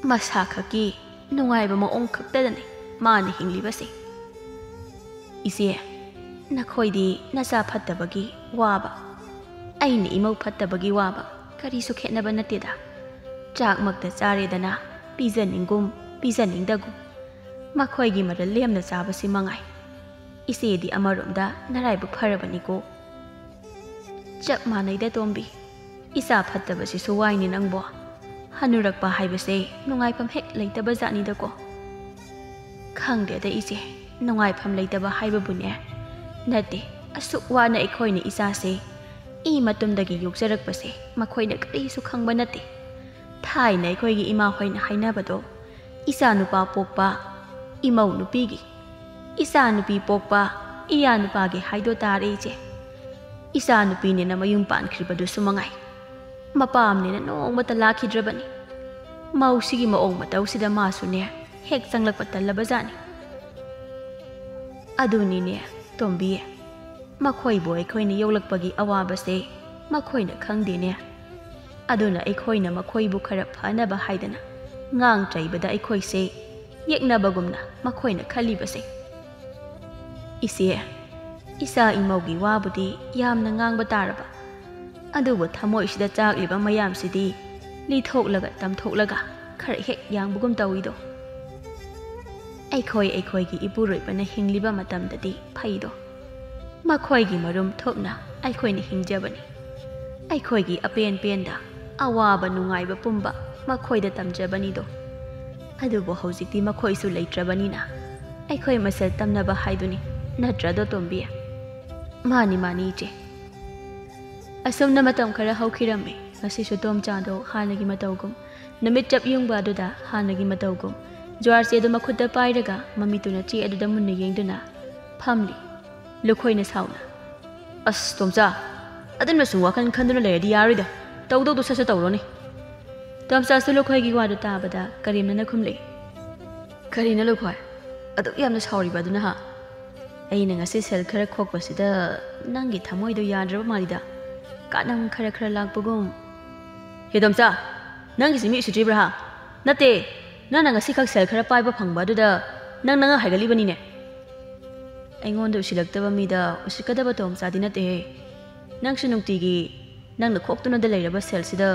ꯃꯁꯥ ꯈꯛꯀꯤ ꯅꯨꯡꯉꯥꯏꯕ ꯃꯑꯣꯡ ꯈꯛꯇꯗꯅꯦ ꯃꯥꯅ ꯍꯤꯡꯂꯤꯕꯁꯦ꯫ ꯏꯆꯦ, ꯅꯈꯣꯏꯗꯤ ꯅꯆꯥ ꯐꯠꯇꯕꯒꯤ ꯋꯥꯕ, ꯑꯩꯅ ꯏꯃꯧ ꯐꯠꯇꯕꯒꯤ ꯋꯥꯕ ꯀꯔꯤꯁꯨ ꯈꯦꯠꯅꯕ ꯅꯠꯇꯦꯗ꯫ ꯆꯥꯛꯃꯛꯇ ꯆꯥꯔꯦꯗꯅ, ꯄꯤꯖꯅꯤꯡꯒꯨꯝ ꯄꯤꯖꯅꯤꯡꯗꯒꯨꯝ, ꯃꯈꯣꯏꯒꯤ ꯃꯔꯜ ꯂꯦꯝꯅ ꯆꯥꯕꯁꯤ ꯃꯉꯥꯏ꯫ ꯏꯆꯦꯗꯤ ꯑꯃꯔꯣꯝꯗ ꯅꯔꯥꯏꯕꯛ ꯐꯔꯕꯅꯤꯀꯣ꯫ ꯆꯞ ꯃꯥꯟꯅꯩꯗ ꯇꯣꯝꯕꯤ, ꯏꯆꯥ ꯐꯠꯇꯕꯁꯤꯁꯨ ꯋꯥꯏꯅꯦ ꯅꯪꯕꯣ꯫ ꯍꯅꯨꯔꯛꯄ ꯍꯥꯏꯕꯁꯦ ꯅꯨꯡꯉꯥꯏꯐꯝ ꯍꯦꯛ ꯂꯩꯇꯕ ꯖꯥꯠꯅꯤꯗꯀꯣ꯫ ꯈꯪꯗꯦꯗ ꯏꯆꯦ, ꯅꯨꯡꯉꯥꯏꯐꯝ ꯂꯩꯇꯕ ꯍꯥꯏꯕꯕꯨꯅꯦ꯫ ꯅꯠꯇꯦ, ꯑꯁꯨꯛ ꯋꯥꯅ ꯑꯩꯈꯣꯏꯅ ꯏꯆꯥꯁꯦ ꯏ ꯃꯇꯨꯝꯗꯒꯤ ꯌꯣꯛꯆꯔꯛꯄꯁꯦ ꯃꯈꯣꯏꯅ ꯀꯔꯤꯁꯨ ꯈꯪꯕ ꯅꯠꯇꯦ꯫ ꯊꯥꯏꯅ ꯑꯩꯈꯣꯏꯒꯤ ꯏꯃꯥ ꯍꯣꯏꯅ ꯍꯥꯏꯅꯕꯗꯣ, ꯏꯆꯥ ꯅꯨꯄꯥ ꯄꯣꯛꯄ ꯏꯃꯧ ꯅꯨꯄꯤꯒꯤ, ꯏꯆꯥ ꯅꯨꯄꯤ ꯄꯣꯛꯄ ꯏꯌꯥ ꯅꯨꯄꯥꯒꯤ ꯍꯥꯏꯗꯣ ꯇꯥꯔꯦ ꯏꯆꯦ꯫ ꯏꯆꯥ ꯅꯨꯄꯤꯅꯦꯅ ꯃꯌꯨꯝ ꯄꯥꯟꯈ꯭ꯔꯤꯕꯗꯨꯁꯨ ꯃꯉꯥꯏ, ꯃꯄꯥꯝꯅꯦꯅ ꯅꯣꯡꯃꯇ ꯂꯥꯛꯈꯤꯗ꯭ꯔꯕꯅꯤ꯫ ꯃꯧꯁꯤꯒꯤ ꯃꯑꯣꯡ ꯃꯇꯧꯁꯤꯗ ꯃꯥꯁꯨꯅꯦ ꯍꯦꯛ ꯆꯪꯂꯛꯄ ꯇꯜꯂꯕꯖꯥꯠꯅꯤ꯫ ꯑꯗꯨꯅꯤꯅꯦ ꯇꯣꯝꯕꯤ, ꯃꯈꯣꯏꯕꯨ ꯑꯩꯈꯣꯏꯅ ꯌꯣꯛꯂꯛꯄꯒꯤ ꯑꯋꯥꯕꯁꯦ ꯃꯈꯣꯏꯅ ꯈꯪꯗꯦꯅꯦ꯫ ꯑꯗꯨꯅ ꯑꯩꯈꯣꯏꯅ ꯃꯈꯣꯏꯕꯨ ꯈꯔ ꯐꯅꯕ ꯍꯥꯏꯗꯅ ꯉꯥꯡ ꯆꯩꯕꯗ ꯑꯩꯈꯣꯏꯁꯦ ꯌꯦꯛꯅꯕꯒꯨꯝꯅ ꯃꯈꯣꯏꯅ ꯈꯜꯂꯤꯕꯁꯦ꯫ ꯏꯆꯦ, ꯏꯆꯥ ꯏꯃꯧꯒꯤ ꯋꯥꯕꯨꯗꯤ ꯌꯥꯝꯅ ꯉꯥꯡꯕ ꯇꯥꯔꯕ, ꯑꯗꯨꯕꯨ ꯊꯃꯣꯏꯁꯤꯗ ꯆꯥꯛꯂꯤꯕ ꯃꯌꯥꯝꯁꯤꯗꯤ ꯂꯤꯊꯣꯛꯂꯒ ꯇꯝꯊꯣꯛꯂꯒ ꯈꯔ ꯍꯦꯛ ꯌꯥꯡꯕꯒꯨꯝ ꯇꯧꯏꯗꯣ꯫ ꯑꯩꯈꯣꯏ ꯑꯩꯈꯣꯏꯒꯤ ꯏꯄꯨꯔꯣꯏꯕꯅ ꯍꯤꯡꯂꯤꯕ ꯃꯇꯝꯗꯗꯤ ꯐꯩꯗꯣ, ꯃꯈꯣꯏꯒꯤ ꯃꯔꯨꯝ ꯊꯨꯞꯅ ꯑꯩꯈꯣꯏꯅ ꯍꯤꯡꯖꯕꯅꯤ꯫ ꯑꯩꯈꯣꯏꯒꯤ ꯑꯄꯦꯟ ꯄꯦꯟꯗ ꯑꯋꯥꯕ ꯅꯨꯡꯉꯥꯏꯕ ꯄꯨꯝꯕ ꯃꯈꯣꯏꯗ ꯇꯝꯖꯕꯅꯤꯗꯣ꯫ ꯑꯗꯨꯕꯨ ꯍꯧꯖꯤꯛꯇꯤ ꯃꯈꯣꯏꯁꯨ ꯂꯩꯇ꯭ꯔꯕꯅꯤꯅ ꯑꯩꯈꯣꯏ ꯃꯁꯦꯜ ꯇꯝꯅꯕ ꯍꯥꯏꯗꯨꯅꯤ, ꯅꯠꯇ꯭ꯔꯗꯣ ꯇꯣꯝꯕꯤ? "ꯃꯥꯅꯤ, ꯃꯥꯅꯤ, ꯏꯆꯦ꯫" ꯑꯁꯨꯝꯅ ꯃꯇꯝ ꯈꯔ ꯍꯧꯈꯤꯔꯝꯃꯤ꯫ ꯉꯁꯤꯁꯨ ꯇꯣꯝꯆꯥꯗꯣ ꯍꯥꯟꯅꯒꯤ ꯃꯇꯧꯒꯨꯝ, ꯅꯨꯃꯤꯠ ꯆꯞ ꯌꯨꯡꯕ ꯑꯗꯨꯗ ꯍꯥꯟꯅꯒꯤ ꯃꯇꯧꯒꯨꯝ, ꯖꯨꯋꯥꯔ ꯆꯦꯗꯨ ꯃꯈꯨꯠꯇ ꯄꯥꯏꯔꯒ ꯃꯃꯤꯠꯇꯨꯅ ꯆꯦ ꯑꯗꯨꯗ ꯃꯨꯟꯅ ꯌꯦꯡꯗꯨꯅ ꯐꯝꯂꯤ꯫ ꯂꯨꯈꯣꯏꯅ ꯁꯥꯎꯅ, "ꯑꯁ, ꯇꯣꯝꯆꯥ, ꯑꯗꯨꯝꯅ ꯁꯨꯝ ꯋꯥꯈꯜ ꯈꯟꯗꯨꯅ ꯂꯩꯔꯗꯤ ꯌꯥꯔꯣꯏꯗ꯫ ꯇꯧꯗꯧꯗꯣ ꯁꯠ ꯁꯠ ꯇꯧꯔꯣꯅꯦ꯫" ꯇꯣꯝꯆꯥꯁꯨ ꯂꯨꯈꯣꯏꯒꯤ ꯋꯥꯗꯨ ꯇꯥꯕꯗ ꯀꯔꯦꯝꯅꯅ ꯈꯨꯝꯂꯛꯏ꯫ "ꯀꯔꯤꯅꯣ ꯂꯨꯈꯣꯏ? ꯑꯗꯨꯛ ꯌꯥꯝꯅ ꯁꯥꯎꯔꯤꯕ ꯑꯗꯨꯅ, ꯍꯥ? ꯑꯩꯅ ꯉꯁꯤ ꯁꯦꯜ ꯈꯔ ꯈꯣꯛꯄꯁꯤꯗ ꯅꯪꯒꯤ ꯊꯃꯣꯏꯗꯣ ꯌꯥꯗ꯭ꯔꯕ ꯃꯥꯜꯂꯤꯗ꯫ ꯀꯥꯅꯝ ꯈꯔ ꯈꯔ ꯂꯥꯛꯄꯒꯨꯝ꯫" "ꯍꯦ ꯇꯣꯝꯆꯥ, ꯅꯪꯒꯤꯁꯤ ꯃꯤ ꯎꯁꯤꯠꯇ꯭ꯔꯤꯕ꯭ꯔꯥ, ꯍꯥ? ꯅꯠꯇꯦ, ꯅꯪꯅ ꯉꯁꯤꯈꯛ ꯁꯦꯜ ꯈꯔ ꯄꯥꯏꯕ ꯐꯪꯕ ꯑꯗꯨꯗ ꯅꯪ ꯅꯉꯛ ꯍꯥꯏꯒꯠꯂꯤꯕꯅꯤꯅꯦ꯫" "ꯑꯩꯉꯣꯟꯗ ꯎꯁꯤꯜꯂꯛꯇꯕ ꯃꯤꯗ ꯎꯁꯤꯠꯀꯗꯕ ꯇꯣꯝꯆꯥꯗꯤ ꯅꯠꯇꯦꯍꯦ꯫ ꯅꯪꯁꯨ ꯅꯨꯡꯇꯤꯒꯤ ꯅꯪꯅ ꯈꯣꯛꯇꯨꯅꯗ ꯂꯩꯔꯕ ꯁꯦꯜꯁꯤꯗ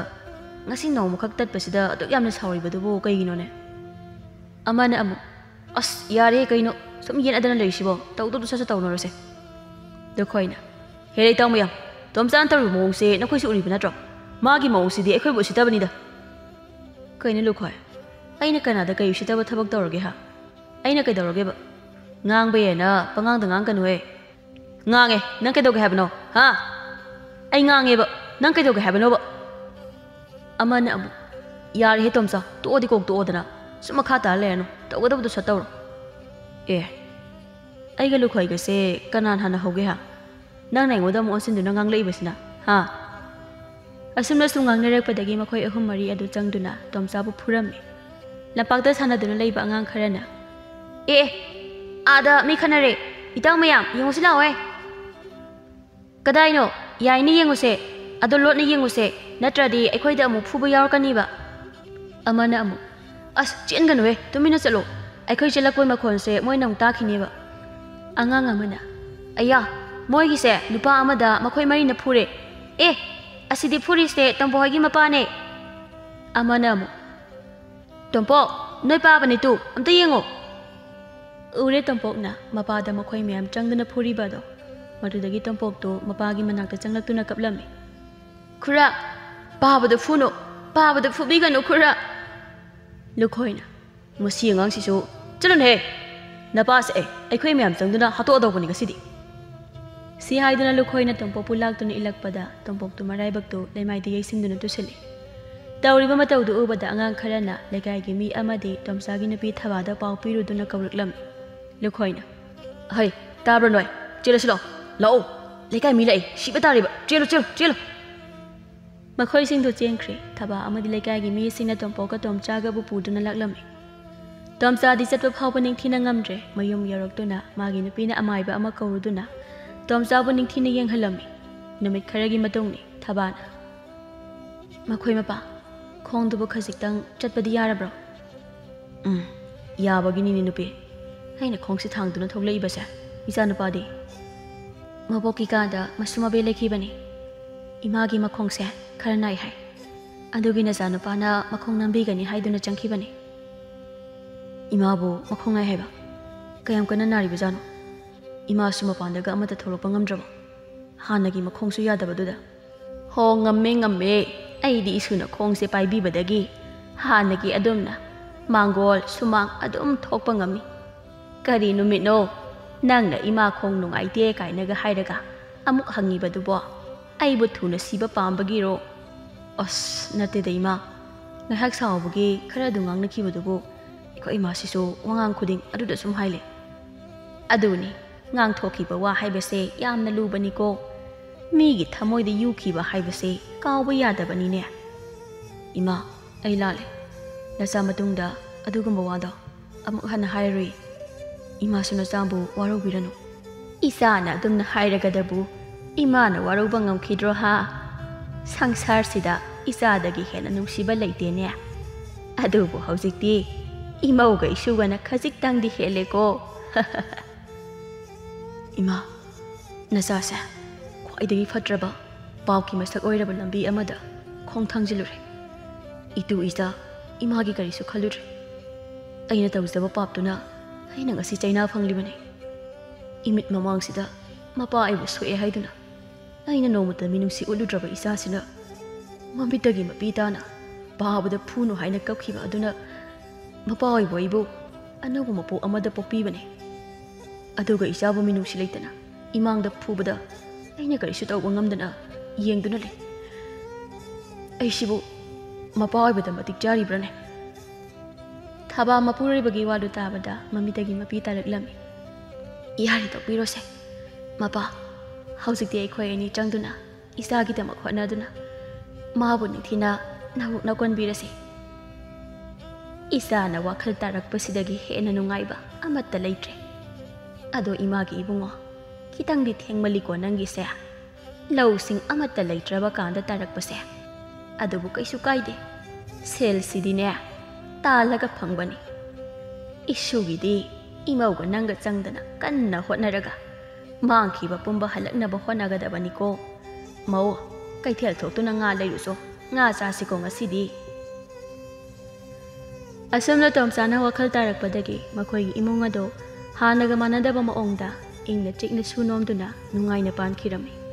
ꯉꯁꯤ ꯅꯣꯡꯃꯈꯛ ꯇꯠꯄꯁꯤꯗ ꯑꯗꯨꯛ ꯌꯥꯝꯅ ꯁꯥꯎꯔꯤꯕꯗꯨꯕꯨ ꯀꯩꯒꯤꯅꯣꯅꯦ?" ꯑꯃꯅ ꯑꯃꯨꯛ, "ꯑꯁ, ꯌꯥꯔꯦ, ꯀꯩꯅꯣ ꯁꯨꯝ ꯌꯦꯠꯅꯗꯅ ꯂꯩꯔꯤꯁꯤꯕꯣ? ꯇꯧꯗꯧꯗꯣ ꯁꯠ ꯁꯠ ꯇꯧꯅꯔꯁꯦ꯫" ꯂꯨꯈꯣꯏꯅ, "ꯍꯦꯔꯦ ꯏꯇꯥꯎ ꯃꯌꯥꯝ, ꯇꯣꯝꯆꯥꯅ ꯇꯧꯔꯤꯕ ꯃꯑꯣꯡꯁꯦ ꯅꯈꯣꯏꯁꯨ ꯎꯔꯤꯕ ꯅꯠꯇ꯭ꯔꯣ? ꯃꯥꯒꯤ ꯃꯑꯣꯡꯁꯤꯗꯤ ꯑꯩꯈꯣꯏꯕꯨ ꯎꯁꯤꯠꯇꯕꯅꯤꯗ꯫" "ꯀꯩꯅꯣ ꯂꯨꯈꯣꯏ, ꯑꯩꯅ ꯀꯅꯥꯗ ꯀꯩ ꯎꯁꯤꯠꯇꯕ ꯊꯕꯛ ꯇꯧꯔꯒꯦ, ꯍꯥ? ꯑꯩꯅ ꯀꯩꯗꯧꯔꯒꯦꯕ? ꯉꯥꯡꯕ ꯌꯥꯏꯅ ꯄꯉꯥꯡꯗ ꯉꯥꯡꯒꯅꯨꯍꯦ꯫" "ꯉꯥꯡꯉꯦ, ꯅꯪ ꯀꯩꯗꯧꯒꯦ ꯍꯥꯏꯕꯅꯣ, ꯍꯥ? ꯑꯩ ꯉꯥꯡꯉꯦꯕ, ꯅꯪ ꯀꯩꯗꯧꯒꯦ ꯍꯥꯏꯕꯅꯣꯕ?" ꯑꯃꯅ ꯑꯃꯨꯛ, "ꯌꯥꯔꯦꯍꯦ ꯇꯣꯝꯆꯥ, ꯇꯣꯛꯑꯣꯗꯤ ꯀꯣꯛ ꯇꯣꯛꯑꯣꯗꯅ꯫ ꯁꯨꯝ ꯃꯈꯥ ꯇꯥꯔ ꯂꯩꯔꯅꯨ, ꯇꯧꯒꯗꯕꯗꯣ ꯁꯠ ꯇꯧꯔꯣ꯫" "ꯑꯦ, ꯑꯩꯒ ꯂꯨꯈꯣꯏꯒꯁꯦ ꯀꯅꯥꯅ ꯍꯥꯟꯅ ꯍꯧꯒꯦ, ꯍꯥ? ꯅꯪꯅ ꯑꯩꯉꯣꯟꯗ ꯑꯃꯨꯛ ꯑꯣꯟꯁꯤꯟꯗꯨꯅ ꯉꯥꯡꯂꯛꯏꯕꯁꯤꯅ, ꯍꯥ?" ꯑꯁꯨꯝꯅ ꯁꯨꯝ ꯉꯥꯡꯅꯔꯛꯄꯗꯒꯤ ꯃꯈꯣꯏ ꯑꯍꯨꯝ ꯃꯔꯤ ꯑꯗꯨ ꯆꯪꯗꯨꯅ ꯇꯣꯝꯆꯥꯕꯨ ꯐꯨꯔꯝꯃꯤ꯫ ꯂꯝꯄꯥꯛꯇ ꯁꯥꯟꯅꯗꯨꯅ ꯂꯩꯕ ꯑꯉꯥꯡ ꯈꯔꯅ, "ꯑꯦ, ꯑꯦ, ꯑꯥꯗ ꯃꯤ ꯈꯠꯅꯔꯦ꯫ ꯏꯇꯥꯎ ꯃꯌꯥꯝ, ꯌꯦꯡꯉꯨꯁꯤ ꯂꯥꯛꯑꯣꯍꯦ꯫" "ꯀꯗꯥꯏꯅꯣ? ꯌꯥꯏꯅꯦ, ꯌꯦꯡꯉꯨꯁꯦ꯫ ꯑꯗꯣ ꯂꯣꯠꯅ ꯌꯦꯡꯉꯨꯁꯦ, ꯅꯠꯇ꯭ꯔꯗꯤ ꯑꯩꯈꯣꯏꯗ ꯑꯃꯨꯛ ꯐꯨꯕ ꯌꯥꯎꯔꯛꯀꯅꯤꯕ꯫" ꯑꯃꯅ ꯑꯃꯨꯛ, "ꯑꯁ, ꯆꯦꯟꯒꯅꯨꯍꯦ, ꯇꯨꯃꯤꯟꯅ ꯆꯠꯂꯣ꯫ ꯑꯩꯈꯣꯏ ꯆꯦꯜꯂꯛꯄꯒꯤ ꯃꯈꯣꯟꯁꯦ ꯃꯣꯏꯅ ꯑꯃꯨꯛ ꯇꯥꯈꯤꯅꯦꯕ꯫" ꯑꯉꯥꯡ ꯑꯃꯅ, "ꯑꯌꯥ, ꯃꯣꯏꯒꯤꯁꯦ ꯅꯨꯄꯥ ꯑꯃꯗ ꯃꯈꯣꯏ ꯃꯔꯤꯅ ꯐꯨꯔꯦ꯫ ꯑꯦ, ꯑꯁꯤꯗꯤ ꯐꯨꯔꯤꯁꯦ ꯇꯣꯝꯕꯣ ꯍꯣꯏꯒꯤ ꯃꯄꯥꯅꯦ꯫" ꯑꯃꯅ ꯑꯃꯨꯛ, "ꯇꯣꯝꯄꯣꯛ, ꯅꯣꯏ ꯄꯥꯕꯅꯤ ꯇꯨ, ꯑꯝꯇ ꯌꯦꯡꯉꯣ꯫" ꯎꯔꯦ ꯇꯣꯝꯄꯣꯛꯅ ꯃꯄꯥꯗ ꯃꯈꯣꯏ ꯃꯌꯥꯝ ꯆꯪꯗꯨꯅ ꯐꯨꯔꯤꯕ ꯑꯗꯣ꯫ ꯃꯗꯨꯗꯒꯤ ꯇꯣꯝꯄꯣꯛꯇꯨ ꯃꯄꯥꯒꯤ ꯃꯅꯥꯛꯇ ꯆꯪꯂꯛꯇꯨꯅ ꯀꯞꯂꯝꯃꯤ꯫ "ꯈꯨꯔꯥ, ꯄꯥꯕꯗ ꯐꯨꯅꯨ, ꯄꯥꯕꯗ ꯐꯨꯕꯤꯒꯅꯨ ꯈꯨꯔꯥ꯫" ꯂꯨꯈꯣꯏꯅ, "ꯃꯁꯤ ꯑꯉꯥꯡꯁꯤꯁꯨ, ꯆꯠꯂꯨꯅꯦꯍꯦ꯫ ꯅꯄꯥꯁꯦ ꯑꯩ, ꯑꯩꯈꯣꯏ ꯃꯌꯥꯝ ꯆꯪꯗꯨꯅ ꯍꯥꯠꯇꯣꯛꯑꯗꯧꯕꯅꯤ ꯉꯁꯤꯗꯤ꯫" ꯁꯤ ꯍꯥꯏꯗꯨꯅ ꯂꯨꯈꯣꯏꯅ ꯇꯣꯝꯄꯣꯛꯄꯨ ꯂꯥꯛꯇꯨꯅ ꯏꯜꯂꯛꯄꯗ ꯇꯣꯝꯄꯣꯛꯇꯨ ꯃꯔꯥꯏꯕꯛꯇꯨ ꯂꯩꯃꯥꯏꯗ ꯌꯩꯁꯤꯟꯗꯨꯅ ꯇꯨꯁꯤꯜꯂꯤ꯫ ꯇꯧꯔꯤꯕ ꯃꯇꯧꯗꯨ ꯎꯕꯗ ꯑꯉꯥꯡ ꯈꯔꯅ ꯂꯩꯀꯥꯏꯒꯤ ꯃꯤ ꯑꯃꯗꯤ ꯇꯣꯝꯆꯥꯒꯤ ꯅꯨꯄꯤ ꯊꯕꯥꯗ ꯄꯥꯎ ꯄꯤꯔꯨꯗꯨꯅ ꯀꯧꯔꯛꯂꯝꯃꯤ꯫ ꯂꯨꯈꯣꯏꯅ, "ꯍꯩ, ꯇꯥꯕ꯭ꯔꯣ ꯅꯣꯏ? ꯆꯦꯜꯂꯁꯤ ꯂꯥꯛꯑꯣ, ꯂꯥꯛꯑꯣ꯫ ꯂꯩꯀꯥꯏ ꯃꯤ ꯂꯥꯛꯏ, ꯁꯤꯕ ꯇꯥꯔꯤꯕ꯫ ꯆꯦꯜꯂꯨ, ꯆꯦꯜꯂꯨ, ꯆꯦꯜꯂꯨ!" ꯃꯈꯣꯏꯁꯤꯡꯗꯨ ꯆꯦꯟꯈ꯭ꯔꯦ꯫ ꯊꯕꯥ ꯑꯃꯗꯤ ꯂꯩꯀꯥꯏꯒꯤ ꯃꯤꯁꯤꯡꯅ ꯇꯣꯝꯄꯣꯛꯀ ꯇꯣꯝꯆꯥꯒꯕꯨ ꯄꯨꯗꯨꯅ ꯂꯥꯛꯂꯝꯃꯤ꯫ ꯇꯣꯝꯆꯥꯗꯤ ꯆꯠꯄ ꯐꯥꯎꯕ ꯅꯤꯡꯊꯤꯅ ꯉꯝꯗ꯭ꯔꯦ꯫ ꯃꯌꯨꯝ ꯌꯧꯔꯛꯇꯨꯅ ꯃꯥꯒꯤ ꯅꯨꯄꯤꯅ ꯑꯃꯥꯏꯕ ꯑꯃ ꯀꯧꯔꯨꯗꯨꯅ ꯇꯣꯝꯆꯥꯕꯨ ꯅꯤꯡꯊꯤꯅ ꯌꯦꯡꯍꯜꯂꯝꯃꯤ꯫ ꯅꯨꯃꯤꯠ ꯈꯔꯒꯤ ꯃꯇꯨꯡꯅꯤ꯫ ꯊꯕꯥꯅ, "ꯃꯈꯣꯏ ꯃꯄꯥ, ꯈꯣꯡꯗꯨꯕꯨ ꯈꯖꯤꯛꯇꯪ ꯆꯠꯄꯗꯤ ꯌꯥꯔꯕ꯭ꯔꯣ?" "ꯎꯝ, ꯌꯥꯕꯒꯤꯅꯤꯅꯦ ꯅꯨꯄꯤ꯫ ꯑꯩꯅ ꯈꯣꯡꯁꯦ ꯊꯥꯡꯗꯨꯅ ꯊꯣꯛꯂꯛꯏꯕꯁꯦ꯫ ꯏꯆꯥꯅꯨꯄꯥꯗꯤ?" "ꯃꯕꯣꯛꯀꯤ ꯀꯥꯗ ꯃꯁꯨ ꯃꯕꯦ ꯂꯩꯈꯤꯕꯅꯤ꯫ ꯏꯃꯥꯒꯤ ꯃꯈꯣꯡꯁꯦ ꯈꯔ ꯅꯥꯏ ꯍꯥꯏ꯫ ꯑꯗꯨꯒꯤ ꯅꯆꯥꯅꯨꯄꯥꯅ ꯃꯈꯣꯡ ꯅꯝꯕꯤꯒꯅꯤ ꯍꯥꯏꯗꯨꯅ ꯆꯪꯈꯤꯕꯅꯤ꯫" "ꯏꯃꯥꯕꯨ ꯃꯈꯣꯡ ꯅꯥꯏ ꯍꯥꯏꯕ? ꯀꯌꯥꯝ ꯀꯟꯅ ꯅꯥꯔꯤꯕꯖꯥꯠꯅꯣ? ꯏꯃꯥꯁꯨ ꯃꯄꯥꯟꯗꯒ ꯑꯃꯠꯇ ꯊꯣꯛꯂꯛꯄ ꯉꯝꯗ꯭ꯔꯕꯣ? ꯍꯥꯟꯅꯒꯤ ꯃꯈꯣꯡꯁꯨ ꯌꯥꯗꯕꯗꯨꯗ?" "ꯍꯣ, ꯉꯝꯃꯦ, ꯉꯝꯃꯦ꯫ ꯑꯩꯗꯤ ꯏꯁꯨꯅ ꯈꯣꯡꯁꯦ ꯄꯥꯏꯕꯤꯕꯗꯒꯤ ꯍꯥꯟꯅꯒꯤ ꯑꯗꯨꯝꯅ ꯃꯥꯡꯒꯣꯜ ꯁꯨꯃꯥꯡ ꯑꯗꯨꯝ ꯊꯣꯛꯄ ꯉꯝꯃꯤ꯫ ꯀꯔꯤ ꯅꯨꯃꯤꯠꯅꯣ ꯅꯪꯅ ꯏꯃꯥ ꯈꯣꯡ ꯅꯨꯡꯉꯥꯏꯇꯦ ꯀꯥꯏꯅꯒ ꯍꯥꯏꯔꯒ ꯑꯃꯨꯛ ꯍꯪꯉꯤꯕꯗꯨꯕꯣ? ꯑꯩꯕꯨ ꯊꯨꯅ ꯁꯤꯕ ꯄꯥꯝꯕꯒꯤꯔꯣ?" "ꯑꯁ, ꯅꯠꯇꯦꯗ ꯏꯃꯥ꯫ ꯉꯥꯏꯍꯥꯛ ꯁꯥꯎꯕꯒꯤ ꯈꯔ ꯑꯗꯨꯝ ꯉꯥꯡꯅꯈꯤꯕꯗꯨꯕꯨ ꯑꯩꯈꯣꯏ ꯏꯃꯥꯁꯤꯁꯨ ꯋꯥꯉꯥꯡ ꯈꯨꯗꯤꯡ ꯑꯗꯨꯗ ꯁꯨꯝ ꯍꯥꯏꯂꯦ꯫" "ꯑꯗꯨꯅꯤ, ꯉꯥꯡꯊꯣꯛꯈꯤꯕ ꯋꯥ ꯍꯥꯏꯕꯁꯦ ꯌꯥꯝꯅ ꯂꯨꯕꯅꯤꯀꯣ꯫ ꯃꯤꯒꯤ ꯊꯃꯣꯏꯗ ꯌꯨꯈꯤꯕ ꯍꯥꯏꯕꯁꯦ ꯀꯥꯎꯕ ꯌꯥꯗꯕꯅꯤꯅꯦ꯫" "ꯏꯃꯥ, ꯑꯩ ꯂꯥꯜꯂꯦ꯫ ꯅꯆꯥ ꯃꯇꯨꯡꯗ ꯑꯗꯨꯒꯨꯝꯕ ꯋꯥꯗꯣ ꯑꯃꯨꯛ ꯍꯟꯅ ꯍꯥꯏꯔꯨꯏ꯫ ꯏꯃꯥꯁꯨ ꯅꯆꯥꯕꯨ ꯋꯥꯔꯧꯕꯤꯔꯅꯨ꯫" "ꯏꯆꯥꯅ ꯑꯗꯨꯝꯅ ꯍꯥꯏꯔꯒꯗꯕꯨ ꯏꯃꯥꯅ ꯋꯥꯔꯧꯕ ꯉꯝꯈꯤꯗ꯭ꯔꯣ ꯍꯥ? ꯁꯪꯁꯥꯔꯁꯤꯗ ꯏꯆꯥꯗꯒꯤ ꯍꯦꯟꯅ ꯅꯨꯡꯁꯤꯕ ꯂꯩꯇꯦꯅꯦ꯫ ꯑꯗꯨꯕꯨ ꯍꯧꯖꯤꯛꯇꯤ ꯏꯃꯧꯒ ꯏꯁꯨꯒꯅ ꯈꯖꯤꯛꯇꯪꯗꯤ ꯍꯦꯜꯂꯦꯀꯣ꯫" "ꯏꯃꯥ, ꯅꯆꯥꯁꯦ ꯈ꯭ꯋꯥꯏꯗꯒꯤ ꯐꯠꯇ꯭ꯔꯕ ꯄꯥꯞꯀꯤ ꯃꯁꯛ ꯑꯣꯏꯔꯕ ꯂꯝꯕꯤ ꯑꯃꯗ ꯈꯣꯡ ꯊꯥꯡꯖꯤꯜꯂꯨꯔꯦ꯫ ꯏꯇꯨ ꯏꯆꯥ ꯏꯃꯥꯒꯤ ꯀꯔꯤꯁꯨ ꯈꯜꯂꯨꯗ꯭ꯔꯦ꯫ ꯑꯩꯅ ꯇꯧꯖꯕ ꯄꯥꯞꯇꯨꯅ ꯑꯩꯅ ꯉꯁꯤ ꯆꯩꯅꯥ ꯐꯪꯂꯤꯕꯅꯤ꯫ ꯏꯃꯤꯠ ꯃꯃꯥꯡꯁꯤꯗ ꯃꯄꯥ ꯑꯩꯕꯨ ꯁꯣꯛꯑꯦ ꯍꯥꯏꯗꯨꯅ ꯑꯩꯅ ꯅꯣꯡꯃꯇ ꯃꯤꯅꯨꯡꯁꯤ ꯎꯠꯂꯨꯗ꯭ꯔꯕ ꯏꯆꯥꯁꯤꯅ ꯃꯃꯤꯠꯇꯒꯤ ꯃꯄꯤ ꯇꯥꯅ ꯄꯥꯕꯗ ꯐꯨꯅꯨ ꯍꯥꯏꯅ ꯀꯞꯈꯤꯕ ꯑꯗꯨꯅ ꯃꯄꯥ ꯑꯣꯏꯕ ꯑꯩꯕꯨ ꯑꯅꯧꯕ ꯃꯄꯣꯛ ꯑꯃꯗ ꯄꯣꯛꯄꯤꯕꯅꯤ꯫ ꯑꯗꯨꯒ ꯏꯆꯥꯕꯨ ꯃꯤꯅꯨꯡꯁꯤ ꯂꯩꯇꯅ ꯏꯃꯥꯡꯗ ꯐꯨꯕꯗ ꯑꯩꯅ ꯀꯔꯤꯁꯨ ꯇꯧꯕ ꯉꯝꯗꯅ ꯌꯦꯡꯗꯨꯅ ꯂꯩ꯫ ꯑꯩꯁꯤꯕꯨ ꯃꯄꯥ ꯑꯣꯏꯕꯗ ꯃꯇꯤꯛ ꯆꯥꯔꯤꯕ꯭ꯔꯥꯅꯦ? ꯊꯕꯥ ꯃꯄꯨꯔꯣꯏꯕꯒꯤ ꯋꯥꯗꯨ ꯇꯥꯕꯗ ꯃꯃꯤꯠꯇꯒꯤ ꯃꯄꯤ ꯇꯥꯔꯛꯂꯝꯃꯤ꯫ ꯌꯥꯔꯦ, ꯇꯣꯛꯄꯤꯔꯣꯁꯦ꯫ ꯃꯄꯥ, ꯍꯧꯖꯤꯛꯇꯤ ꯑꯩꯈꯣꯏ ꯑꯅꯤ ꯆꯪꯗꯨꯅ ꯏꯆꯥꯒꯤꯗꯃꯛ ꯍꯣꯠꯅꯗꯨꯅ ꯃꯥꯕꯨ ꯅꯤꯡꯊꯤꯅ ꯅꯕꯨꯛꯅ ꯀꯣꯟꯕꯤꯔꯁꯤ꯫ ꯏꯆꯥꯅ ꯋꯥꯈꯜ ꯇꯥꯔꯛꯄꯁꯤꯗꯒꯤ ꯍꯦꯟꯅ ꯅꯨꯡꯉꯥꯏꯕ ꯑꯃꯠꯇ ꯂꯩꯇ꯭ꯔꯦ꯫ ꯑꯗꯣ ꯏꯃꯥꯒꯤ ꯏꯕꯨꯡꯉꯣ, ꯈꯤꯇꯪꯗꯤ ꯊꯦꯡꯃꯜꯂꯤꯀꯣ ꯅꯪꯒꯤꯁꯦ꯫ ꯂꯧꯁꯤꯡ ꯑꯃꯠꯇ ꯂꯩꯇ꯭ꯔꯕ ꯀꯥꯟꯗ ꯇꯥꯔꯛꯄꯁꯦ꯫ ꯑꯗꯨꯕꯨ ꯀꯩꯁꯨ ꯀꯥꯏꯗꯦ꯫ ꯁꯦꯜꯁꯤꯗꯤꯅꯦ, ꯇꯥꯜꯂꯒ ꯐꯪꯕꯅꯤ꯫ ꯏꯁꯨꯒꯤꯗꯤ ꯏꯃꯧꯒ ꯅꯪꯒ ꯆꯪꯗꯅ ꯀꯟꯅ ꯍꯣꯠꯅꯔꯒ ꯃꯥꯡꯈꯤꯕ ꯄꯨꯝꯕ ꯍꯜꯂꯛꯅꯕ ꯍꯣꯠꯅꯒꯗꯕꯅꯤꯀꯣ꯫ ꯃꯧ, ꯀꯩꯊꯦꯜ ꯊꯣꯛꯇꯨꯅ ꯉꯥ ꯂꯩꯔꯨꯆꯣ꯫ ꯉꯥ ꯆꯥꯁꯤꯀꯣ ꯉꯁꯤꯗꯤ꯫ ꯑꯁꯨꯝꯅ ꯇꯣꯝꯆꯥꯅ ꯋꯥꯈꯜ ꯇꯥꯔꯛꯄꯗꯒꯤ ꯃꯈꯣꯏꯒꯤ ꯏꯃꯨꯡ ꯑꯗꯨ ꯍꯥꯟꯅꯒ ꯃꯥꯟꯅꯗꯕ ꯃꯑꯣꯡꯗ ꯏꯪꯅ ꯆꯤꯛꯅ ꯁꯨ ꯅꯣꯝꯗꯨꯅ ꯅꯨꯡꯉꯥꯏꯅ ꯄꯥꯟꯈꯤꯔꯝꯃꯤ꯫